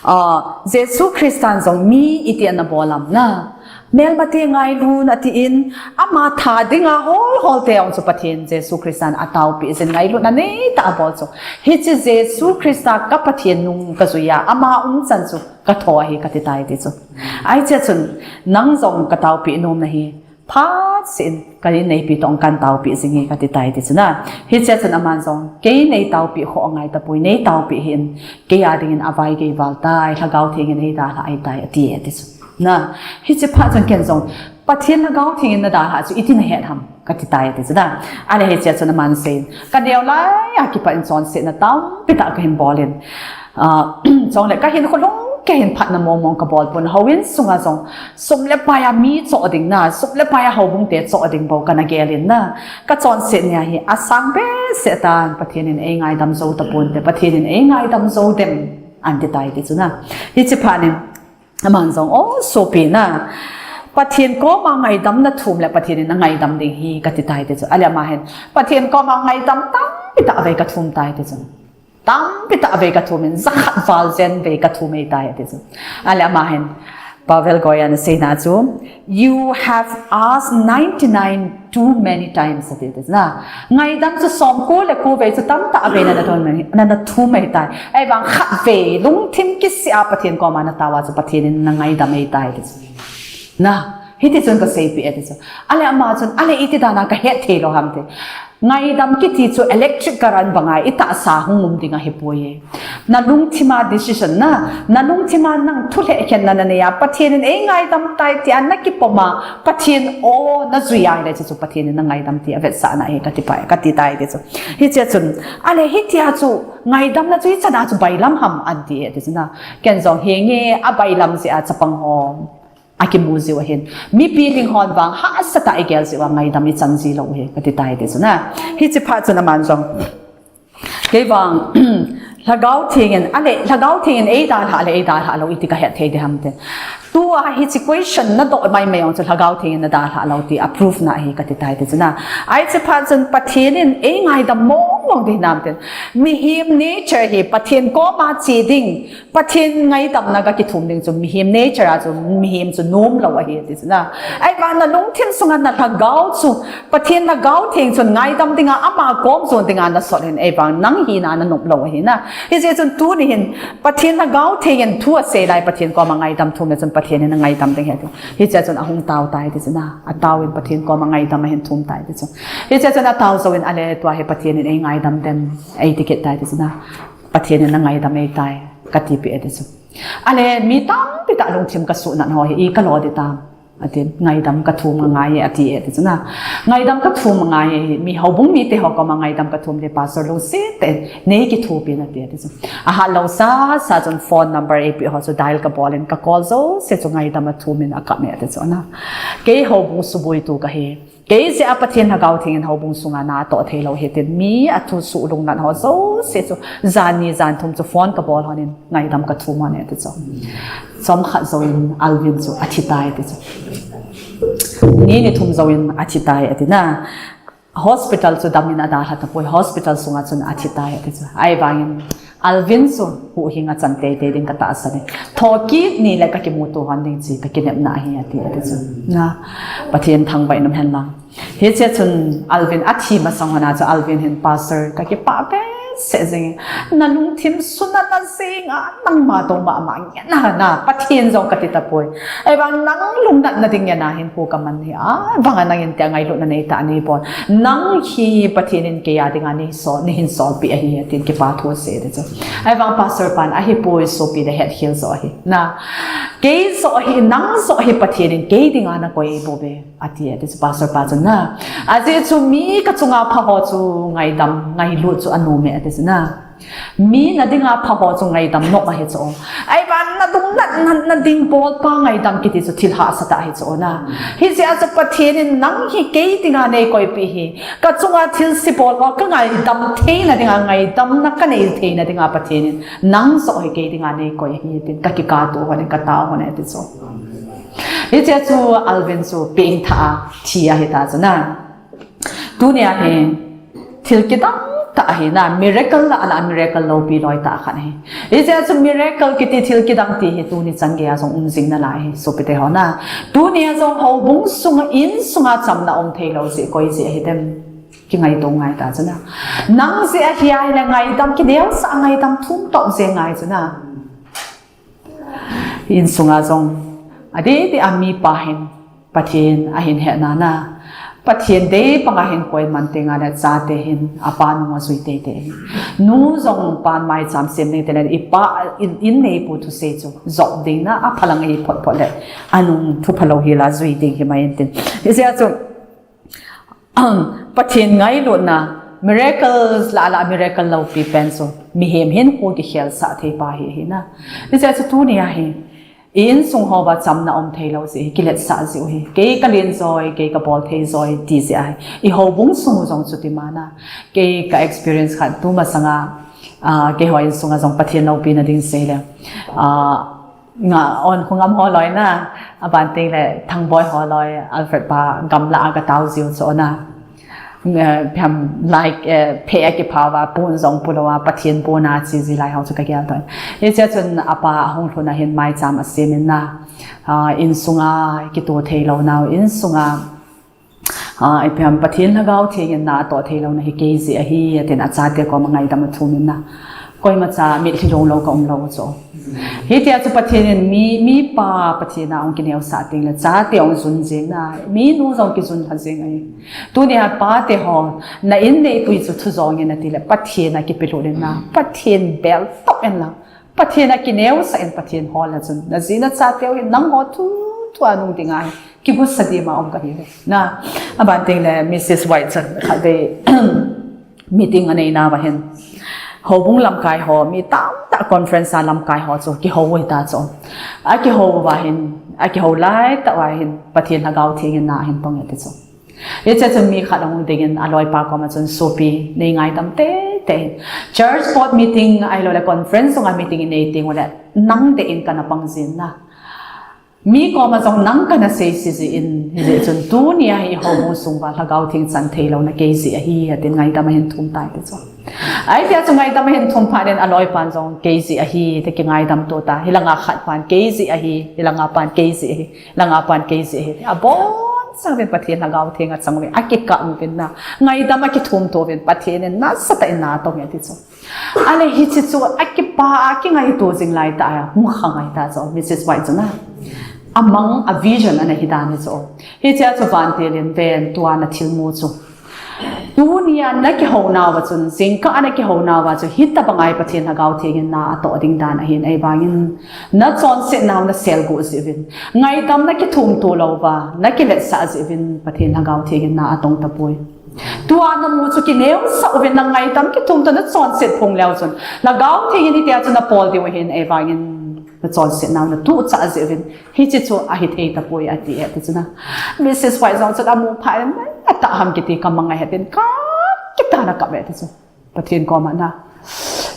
ah, Jesu Christan jong mi iti ana bol am na. Melmate ngailun atin, ama tha dinga hol hol te jong chu Pathen Jesu Christan ataopeh jin ngailutna neitah abol chu. Hiche Jesu Christa ka Pathen nung ka jui a, ama umchan chu ka tho ahi ka ti tai ti chu. Ahi hiche chun, nang jong ka taopeh nom nahi, phat seh in, ka inneipi toh kahin taopeh jing e ka ti tai ti chu na. Hiche chun aman jong, kei nei taopeh khoh angai tapoi, nei taopeh hih in, kei a dingin avaigei val tai, Lhagao Theng in ei dalha ahi tai, ati e ti chu. Na, hiche phat chun ken jong, Pathen Lhagao Theng in na dalha chu iti na het ham, ka ti tai ti chu na. Ale hiche chun aman asei in, ka neo lai a kipat in chonsetna tampi tah ka hin bol in. Ah, chule ka hinkho lhung kei hin phatna mong mong ka bol pon, houin sunga jong sum le pai a mi choh ding na, sum le pai a houbung te choh ding bou ka na gel in na. Ka chonset nia hi asang behseh tan, Pathen in ei ngaidam jou tapon te, Pathen in ei ngaidam jou dem, ahin ti tai ti chu na. Hiche phat in, aman jong, o, sopi na, Pathen koma ngaidam na thum le Pathen in na ngaidam ding ahi ka ti tai ti chu. Ale ama hin, Pathen koma ngaidam tampi tah vei ka thum tai ti chu. Tampi tah vei ka thum in, jakhat val jen vei ka thum ahi tai ati chu. Ale ama hin, Pavel Goyan in aseina chu, "You have asked ninety-nine too many times," ati chu na. Ngaidam chu somko le ko vei chu tamtah vei na na thum ahi, na na thum ahi tai. Ahivang khatvei, lungthim kisih a Pathen koma na tao a chu Pathen in na ngaidam ahi tai ti chu. Na, hiti chun ka seipeh e ti chu. Ale ama chun, ale iti dan a ka het thei lou ham ti. Ngaidam kiti chu electric current banga i tahsa hung um ding ahi poi e. Na lungthima decision na, na lungthima nang thu lheh khen na na nei a, Pathen in ei ngaidam tai tia na kipom a, Pathen o na jui a hile chu chu Pathen in na ngaidam ti avetsahna ahi ka ti pai, ka ti tai ti chu. Hiche chun, ale hitia chu ngaidamna chu ichan a chu bailam ham ahin ti e ti chu na. Ken jong henge abailam jeh a chapang ho akimu jiu ahin. Mipi ding hon vang hahsatah a igel jiu a ngaidam ichan ji lou ahi, ka ti tai ti chu na. Hiche phat chun aman jong. Kei vang, Lhagao Theng in, ale, Lhagao Theng in ei dalha le ei dalha lou iti ka het thei ding ham ti. Tua hiche question na doh mai mai jong chu Lhagao Theng in na dalha lou ti a proof na ahi ka ti tai ti chu na. Ahi hiche phat chun Pathen in ei ngaidam mong mong ding hinam tin. Mihem nature hi Pathen koma che ding, Pathen ngaidamna ga kithum ding chu mihem nature a chu mihem chu nom lou ahi ti chu na. Ahivang na lungthim sunga na lhagao chu Pathen Lhagao Theng chun ngaidam dinga ama kom jon dinga na sot hin ahivang nang hina na nop lou ahi na. Hijeh chun tuni hin Pathen Lhagao Theng in thu asei lai Pathen koma ngaidam thum le chun Pathen in na ngaidam ding ahi ti. Hiche chun ahung tao tai ti chu na. Atao in Pathen koma ngaidam ahin thum tai ti chu. Hiche chun atao jou in ale tua hi Pathen in ei ngaidam dem ahi ti kit tai ti chu na. Pathen in na ngaidam ahi tai, ka tipeh e ti chu. Ale, mi tampi tah lungthim ka suhnat ho hi, i ka lo ding tam. Ati, ngaidam ka thum angai e, ati e ti chu na. Ngaidam ka thum angai e, mi houbung mite ho koma ngaidam ka thum ding, Pastor lungset tah in nei kithopi in ati e ti chu. Ahat lou sasa chun phone number eipeh ho chu dial ka bol in ka call jouse chu ngaidam a thum in akap e ti chu na. Kei houbung subuitu kahi. Kei jeh a Pathen Lhagao Theng in houbung sunga na toh thei lou ahi tin mi athu suh lungnat ho jouse chu jan ni jan thum chu phone ka bol hon in ngaidam ka thum hon e ti chu. Chomkhat jouvin Alvin chu athi tai ti chu. Ni ni thum jouvin athi tai ati na. Hospital chu dam in adalha tapoi, hospital sunga chun athi tai ati chu. Ahivangin Alvin chu huhhing a chan teitei ding katahsan e. Thokit ni le kakimuto hon ding chu kakinepna ahi ati, ati chu. Na, Pathen thangvah in umhen lang. Hiche chun Alvin athi masang hon a chu Alvin hin, Pastor, kakipah behseh jing e. Nalungthim sunat na jing a, nangma toh mama ngen a na, Pathen jong kati tapoi. Ahivang nang lungnatna ding ngen a hin pu kaman hi, ahivang a nangin tia ngailutna neitah a neibol. Nang hi Pathen in kei a dinga neisol, neihin solpeh ahi, atin kipa thu asei ding chu. Ahivang Pastor pan ahipoi, sopi, nahet khel joh ahi. Na, kei joh hi, nang joh hi Pathen in kei dinga nakoi bouve, ati, ati chu Pastor pa chun na. Ajeh chu mi kachunga pha ho chu ngaidam, ngailut chu anom e, ati chu na. Mi nadinga pha ho chu ngaidam nom ahi chu. Ahivang nadung na, na, nading bol pa ngaidam kiti chu thil hahsa tah ahi chu na. Hijeh a chu Pathen in nang hi kei dinga neikoipeh hi. Kachunga thilse bol ho kangaidam theina dinga, ngaidamna kanei theina dinga Pathen in nang joh hi kei dinga neikoi ahi tin kakikah to hon e, katao hon e ti chu. Hiche chu Alvin chu pengthah a thi ahita chu na. Tunia hi thil kidang tah ahi na, miracle lah a lah miracle loupi loi tah khat ahi. Hijeh a chu miracle kiti thil kidang ti hi tuni chan geiya jong um jing nalai ahi, sopite ho na. Tunia jong houbung sunga, insunga chamna um theilou jeh koi jeh ahi dem? Kingaito ngai ta chu na. Nang jeh ahi ahile ngaidam, kineosah ngaidam thum toh jeh ngai chu na. Insunga jong adeh deh a mipa hin Pathen ahin hetna na, Pathen dei panga hin koiman tengle chate hin apa nung ajui teitei ahi. Nu jong pan maicham sem ding tile ipa in, in neipu thusei chu jop ding na, aphalang ahi phot phot le anung thu phalou hi la jui ding hi mai intin. Hijeh a chu Pathen ngailutna, miracles lah a lah miracle loupi pen chu mihem hinkho kikhelsah thei pa hi ahi na. Hijeh a chu tunia hi i insung hoa chamna um theilou jeh hi, kiletsah jeh u hi. Kei kalen joi, kei kabol thei joi ti jeh ahi. I houbung sung u jong chuti ma na. Kei ka experience khat tumasanga, ah, keiho insunga jong Pathen loupina ding seile. Ah, nga on khungam ho loi na, aban tengle Thangboi ho loi, Alfred pa gamla a katao jiu chu na. Eh, phiam like, eh, phe a kiphao va, pon jong pulouva, Pathen pona che ji lai ho chu kagel tan. Hiche chun apa ahung lhun a hin maicham asem in na, ah, insunga kito theilou nau, insunga, ah, ipi ham, Pathen Lhagao Theng in na atoh theilouna hi kei jeh ahi, atin achate koma ngaidam athum in na. Koimacha mitlhi long lou kaum lou chu. Hitia chu Pathen in mi, mipa Pathen a hung kineosah tengle chate hung jun jeng na, minu jong kijun lha jeng ahi. Tunia pate ho, na in neipui chu thu jong in atile, Pathen a kipelut in na, Pathen bel top in lang, Pathen a kineosah in Pathen hol a chun, naji nachateu hi nangho thu, thu a nung dinga hi kigosa dima um kahiuve. Na, aban tengle Missus White chun khatvei meeting anei nauva hin, houbung lamkai ho, mi tamtah conference a lamkai ho chu kihou u hita chu. Akihou uva hin, akihou laitah uva hin, Pathen Lhagao Theng in na ahin pang e ti chu. Hiche chun mi khat ahung dingin aloipa koma chun, sopi, nei ngaidam teitei in. Church board meeting ahiloule conference sunga meeting inei tengule, nang deh in kana pang jin na. Mi koma jong nang kana seise jeh in, hijeh chun tunia hi houbung sunguva Lhagao Theng chan theilouna kei jeh ahi, atin ngaidam ahin thum tai ti chu. Ahitia chu ngaidam ahin thum phat in aloipan jong kei jeh ahi, ti kingaidam to ta. Hilanga khat pan kei jeh ahi, hilanga pan kei jeh ahi, hilanga pan kei jeh ahi. Abonchauvin Pathen Lhagao Theng achang uvin, akikah uvin na. Ngaidam akithum to uvin, Pathen in nasatah in na atong e ti chu. Ale hiche chu akipa a kingaito jing laitah a hung kha ngai ta chu, Missus White chu na. Amang a vision ana hi dan hi chu. Hichea chu vantil in ven tua nathilmu chu. Tunia nakihou nauva chun, jingkah a nakihou nauva chu, hitabang a hi Pathen Lhagao Theng in na atoh ding dan ahin, ahivangin nachonset nau naselguh jeh uvin, ngaidam nakithum to louva, nakiletsah jeh uvin, Pathen Lhagao Theng in na atong tapoi. Tua namu chu kineosah uvin, na ngaidam kithum to nachonset phong leu chun, Lhagao Theng in hitia chu napol diu ahin, ahivangin nachonset nau natuhchah jeh uvin, hiche chu ahithei tapoi ati e, ati chu na. Missus White jong chun amu phat in, atah ham kiti kamang ahi tin, kakitah in akap e ati chu. Pathen koma na.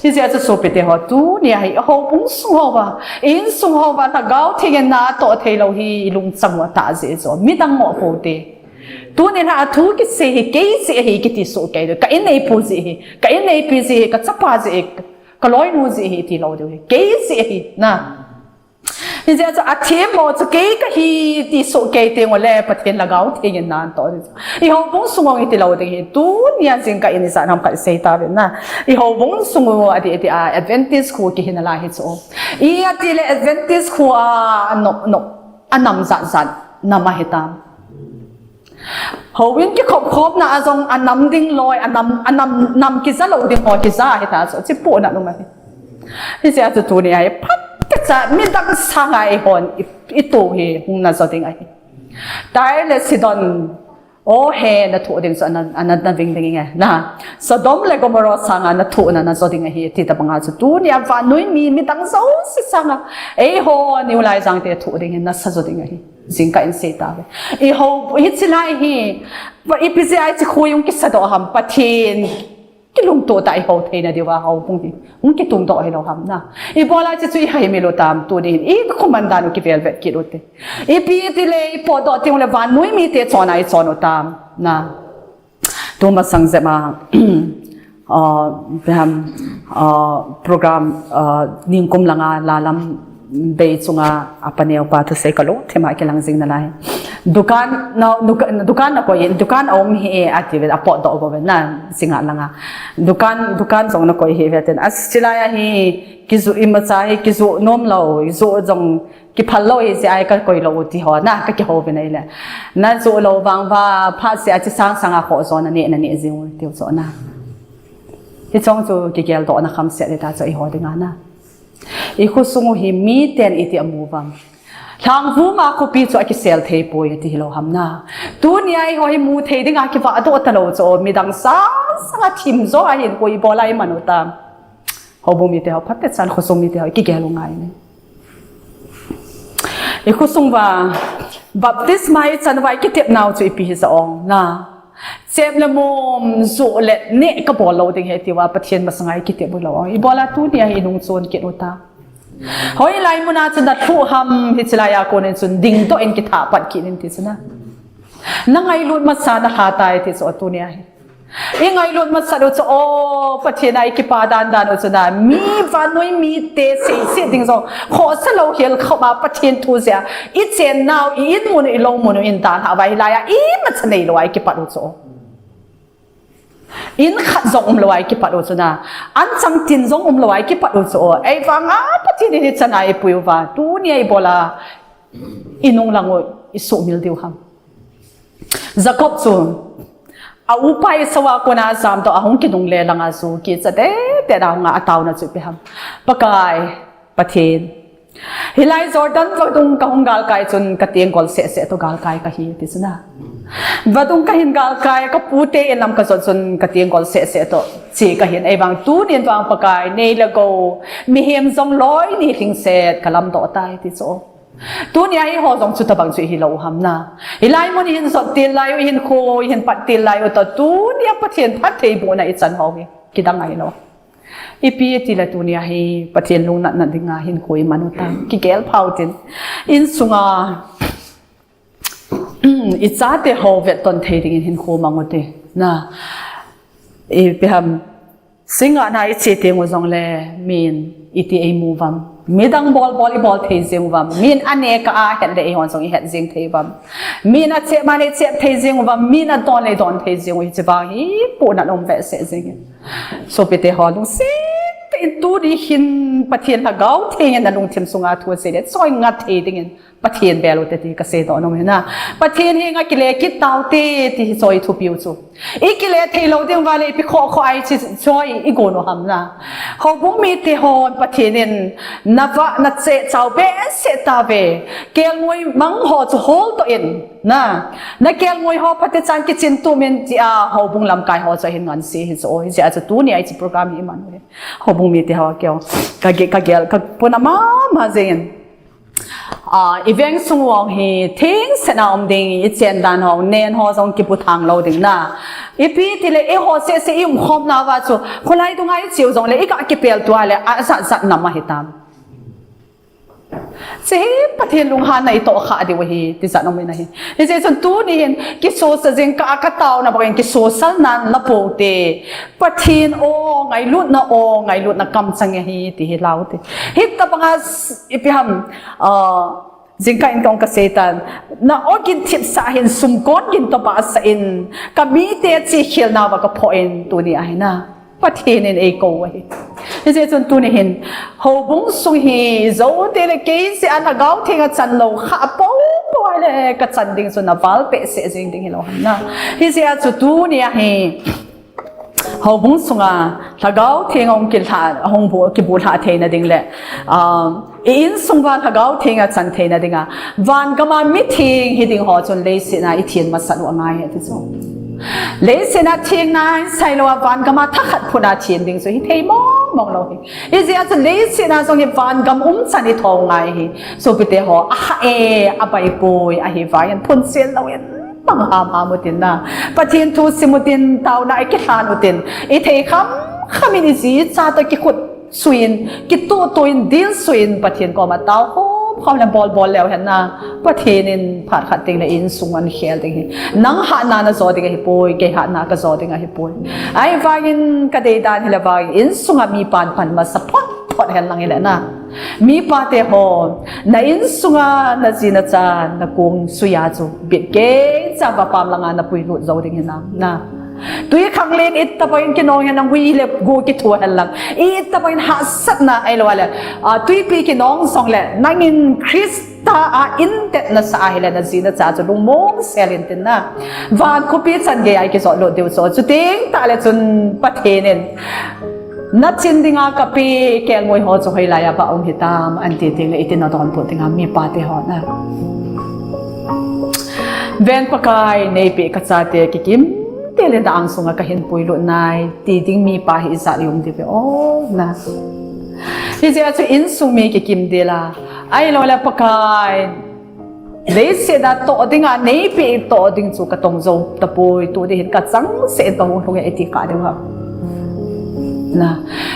Hijeh a chu sopite ho, tunia hi houbung sung houva, insung houva, Lhagao Theng in na atoh theilou hi ilungchang u atah jeh chu. Midang ngoh pou te. Tunia athu kisei hi kei jeh ahi kiti soh kei. Ka inneipu jeh ahi, ka inneipi jeh ahi, kachapa jeh ahi. Ka loinu jeh hi ti lou diu hi. Kei jeh hi, na. Hijeh chun athemmo chu kei kahi ti soh kei teng uleh Pathen Lhagao Theng in na anto ding. I houbung sung u iti lou ding hi. Tunia jingkah in ijat ham khat sei tauvin na. I houbung sung u adih adih a Adventist kho kihi nalai hi chu. Iti leh Adventist kho a anop nop, anam jat jat nam ahitam. Houin kikhop khopna a jong anam ding loi, anam, anam, nam kija lou ding ho kija hita chu, chipohna um ahi. Hijeh a chu tunia hi phatecha midang sanga eihon i, ito hi hung na jo ding ahi. Tyre le Sidon, o he, na thoh ding chu ana, ana, na ving ding inge, na. Sodom le Gomorrah sanga na thohna na jo ding ahi, ti tabanga chu tunia vannoi mi, midang jouse sanga eihon i u laijang te thoh ding hi nasa jo ding ahi. Jingkah in sei tauve. I hou, hiche lai hi, ipi jeh a hiche kho hi hung kisa doh ham, Pathen kilungto tah a i hou theina diuva houbung hi hung kitung doh hilou ham na. Ibola hiche chu i haimil u tam, tuni hin i khoman dan u kivel vet kit u te. Ipi ti le i potdoh teng uleh vannoi mite chon a i chon u tam na. Tumasang jep a, uh, beham, uh, program, uh, ningkum langa Lalam bei chunga apa neo pa thusei kalungthim a kilang jing nalai. Dukan, na, dukan, dukan na koi, dukan a um hi e ati ve, apotdoh bou ve na, singa langa. Dukan, dukan jong na koi hi ve ten. Achu lai a hi, kijoh imacha hi, kijoh nom lou, joh jong kiphal lou hi jeh a ka koi lou u ti ho na, ka kihou vin ahile. Na joh lou vang uva, phat seh a hiche sang sanga khoh jo na neh, na neh jing u tiu chu na. Hiche jong chu kigeldohna khamset hita chu eiho dinga na. I khosung u hi miten iti amu uvam. Lhangvum a khopi chu akisel thei poi ati hilou ham na. Tunia eiho hi mu thei dinga kivahdoh talou chu midang sang sanga thim jo a hin koi ibola iman u tam. Houbung mite ho, phatechan khosung mite ho, i kigel u ngai ne. I khosung uva, baptisma i chan uva, i kitepnau chu ipi hija ong na. Chep le mom, joh le neh kabol lou ding ahi tiuva, Pathen masanga i kitep u lou ong. Ibola tunia hi i nung chon kit u ta. Hoilai muna chu na lhuh ham, hiche laiya konin chun dingdoh in kithah pat kit in ti chu na. Na ngailut masa na lha tai ti chu tunia hi. I ngailut masat u chu, o, Pathen a i kipa dan dan u chu na, mi vannoi mite seiset ding jong khohsa lou hel khop a Pathen thu jeh a i chennau, i in mun u, i lou mun u in dalhah uva hilai a imacha neilou a i kipat u chu. In khat jong umlou a i kipat u chu na, anchang tin jong umlou a i kipat u chu. Ei vang a Pathen in hichan a eipui uva, tunia ibola i nunglang u i suhmil diu ham. Jacob chu a upa Esau a kona jamdoh a hung kinungle langa chu kicha tete a hunga ataona chu ipi ham. Pakai, Pathen, hilai Jordan vadung kahung galkai chun ka tenggol sehseh toh galkai kahi ti chu na. Vadung kahin galkai, ka pute in lam kajot chun ka tenggol sehseh toh che kahin, ei vang tunin vang Pakai, nei le gou, mihem jong loi ni lhingset kalamdoh tai ti chu. Tunia eiho jong chutabang chu ihi lou u ham na. Hilai mun ihin jot til lai u, ihin kho, ihin pat til lai u toh, tunia Pathen phattheibohna i chan ho hi kidang ngai lou. Ipi ti le tunia hi Pathen lungnatna dinga hinkho i man u ta. Kigel phau tin. Insunga i chate ho vetton thei dingin hinkho mang u te. Na. Ipi ham. Singa na i che teng u jongle, min iti eimu uvam. Midang bol bol i bol thei jeng uvam. Min aneka a het le eihon jong i het jeng thei uvam. Min achep man i chep thei jeng uvam. Min adon le i don thei jeng u, hiche vang hi pohnat um behseh jeng in. Sopite ho, lungset in tuni hin Pathen Lhagao Theng in na lungthim sunga thu asei le choi ngat thei dingin Pathen bel u te ti kasei doh nom ahi na. Pathen henga kile kit tau te ti hi choi thupiu chu. I kile thei lou ding uva le ipi khoh khoh a i chi choi i gon u ham na. Houbung mite hon Pathen in na vah na cheh chau behseh tauve. Kelngoi mang ho chu holdoh in na. Na kelngoi ho phatechan kichin tum in tia houbung lamkai ho chu ahin nganse hi chu. Hijeh a chu tunia hiche program hi i man u hi. Houbung mite ho keo. Ka ge-, ka gel, ka puna mama jeng in. Ah, i veng sung u hi thengset a um ding, i chen dan ho, nen ho jong kiputhang lou ding na. Ipi ti le, eiho seh seh i umkhom nauva chu, kholai dunga i cheu jongle, i ga kipel tua le, ajat jat nam ahitam. Hiche hi Pathen lunghanna itoh kha diu ahi, tijat um in ahi. Hijeh chun tuni hin, kisosal jing ka, ka taona bangin kisosal nan la pou te. Pathen o, ngailutna o, ngailutna kamchang ahi, ti hi lau te. Hitabanga s-, ipi ham, ah, jingkah in kong kasei tan. Na o gin thipsah hin sumkon gin toh bahsah in. Ka mite chihkhelna uva ka phoh in tuni ahi na. Pathen in eikou ahi. Hijeh chun tuni hin, houbung sung hi, jou teng le kei jeh a Lhagao Theng a chan lou kha pou pou a le ka chan ding chu na val peh seh jing ding hilou ham na. Hijeh a chu tuni ahi, houbung sunga Lhagao Theng a hung kilha, hung bu, kibu lha theina ding le, um, I insung uva Lhagao Theng a chan theina dinga, van gam a mitheng hiding ho chun leiset a i theng masat u angai ahi ti chu. Leiset a theng nai sai lou a van gam a thakhat phut a theng ding chu hithei mong mong lou ahi. Hijeh a chu leiset a jong hi van gam umchan i thou ngai ahi. Sopite ho, aha e, abai poi, ahivangin phunchel lou in mang ham ham u tin na. Pathen thu sim u tin, taona a i kilhan u tin. I thei kham kham in i ji i cha toh kikhut suh in, kituh tuh in, dil suh in, Pathen koma tao khom khom le bol bol leu hen na, Pathen in phat khat teng le insung a khel ding ahi. Nang hatna na jo ding ahipoi, kei hatna ka jo ding ahipoi. Ahivangin ka deidan hile vang, insung a mipa pan masa phot phot hen lang hile na. Mipa te ho, na insung a na ji na cha, na kong sui a chu bit kei cha va pam lang a na puilut jou ding hinam na. Tui khanglen itobang in kinong hen lang, ui le gu kithu hen lang. Itobang in hahsatna ahilou le, ah, tuipi kinong jong le, nangin Christa a indetna sa ahile na ji na cha chu lungmong sel in tin na. Van khopi chan gei a i kijot lut diu chu. Chuteng tah le chun Pathen in, na chin dinga ka pe kelngoi ho chu hoilai a bah um hitam, an ti teng le iti na donbut dinga mipa te ho na. Ven Pakai, nei peh ka chate kikim tah le na angsunga ka hin puilut nai, ti ding mipa hi ijat i um diu ve o na. Hijeh a chu insung mi kikim ding la, ahilou le Pakai, leiset a toh dinga nei peh toh ding chu ka tong jou tapoi, tu ding hin ka changseh in ka hung lhung e ti kha diu ham. Na,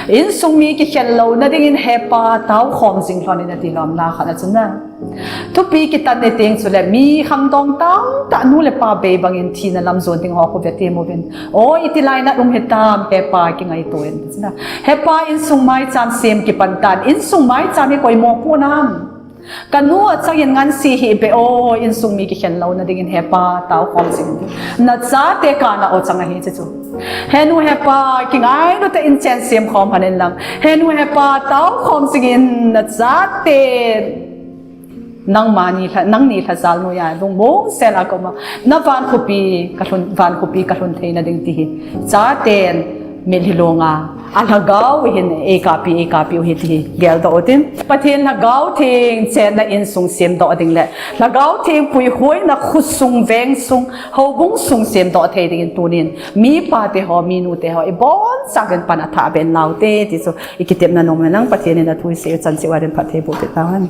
insung mi kikhel louna dingin He Pa, tao khom jing lhon in ati lom na khat a chu na. Thupi kitan ni teng chule mi khangdong tamtah nu le pa bei bangin thina lam jon ding ho khu ve ti mu vin. O, iti lainat um hitam, He Pa, kingaito in. He Pa, insung maicham sem kipan tan, insung maicham hi koi mopo nam. Ka nu a changin ngansi hih beh o, insung mi kikhel louna dingin He Pa, tao khom jing in. Na chate kana o chang ahi chu chu. He nu, He Pa, kingailut tah in chen sem khom lhon in lang. He nu, He Pa, tao khom jing in, na chate nangma ni lha, nangni lhajal noiya lungmong sel a ka um a, na van khopi ka lhun, van khopi ka lhun theina ding ti hi chaten mitlhi longa, a Lhagao hin eikapi, eikapi u hi ti hi geldoh u tin. Pathen Lhagao Theng chenna insung semdoh ding le Lhagao Theng puihuoina khosung, vengsung, houbung sung semdoh thei dingin tunin mipa te ho, minu te ho, ibonchauvin pan athah beh in lau te ti chu i kitepna nom in lang. Pathen in athu isei u chan cheh uva din phatthei boh peh tauhen.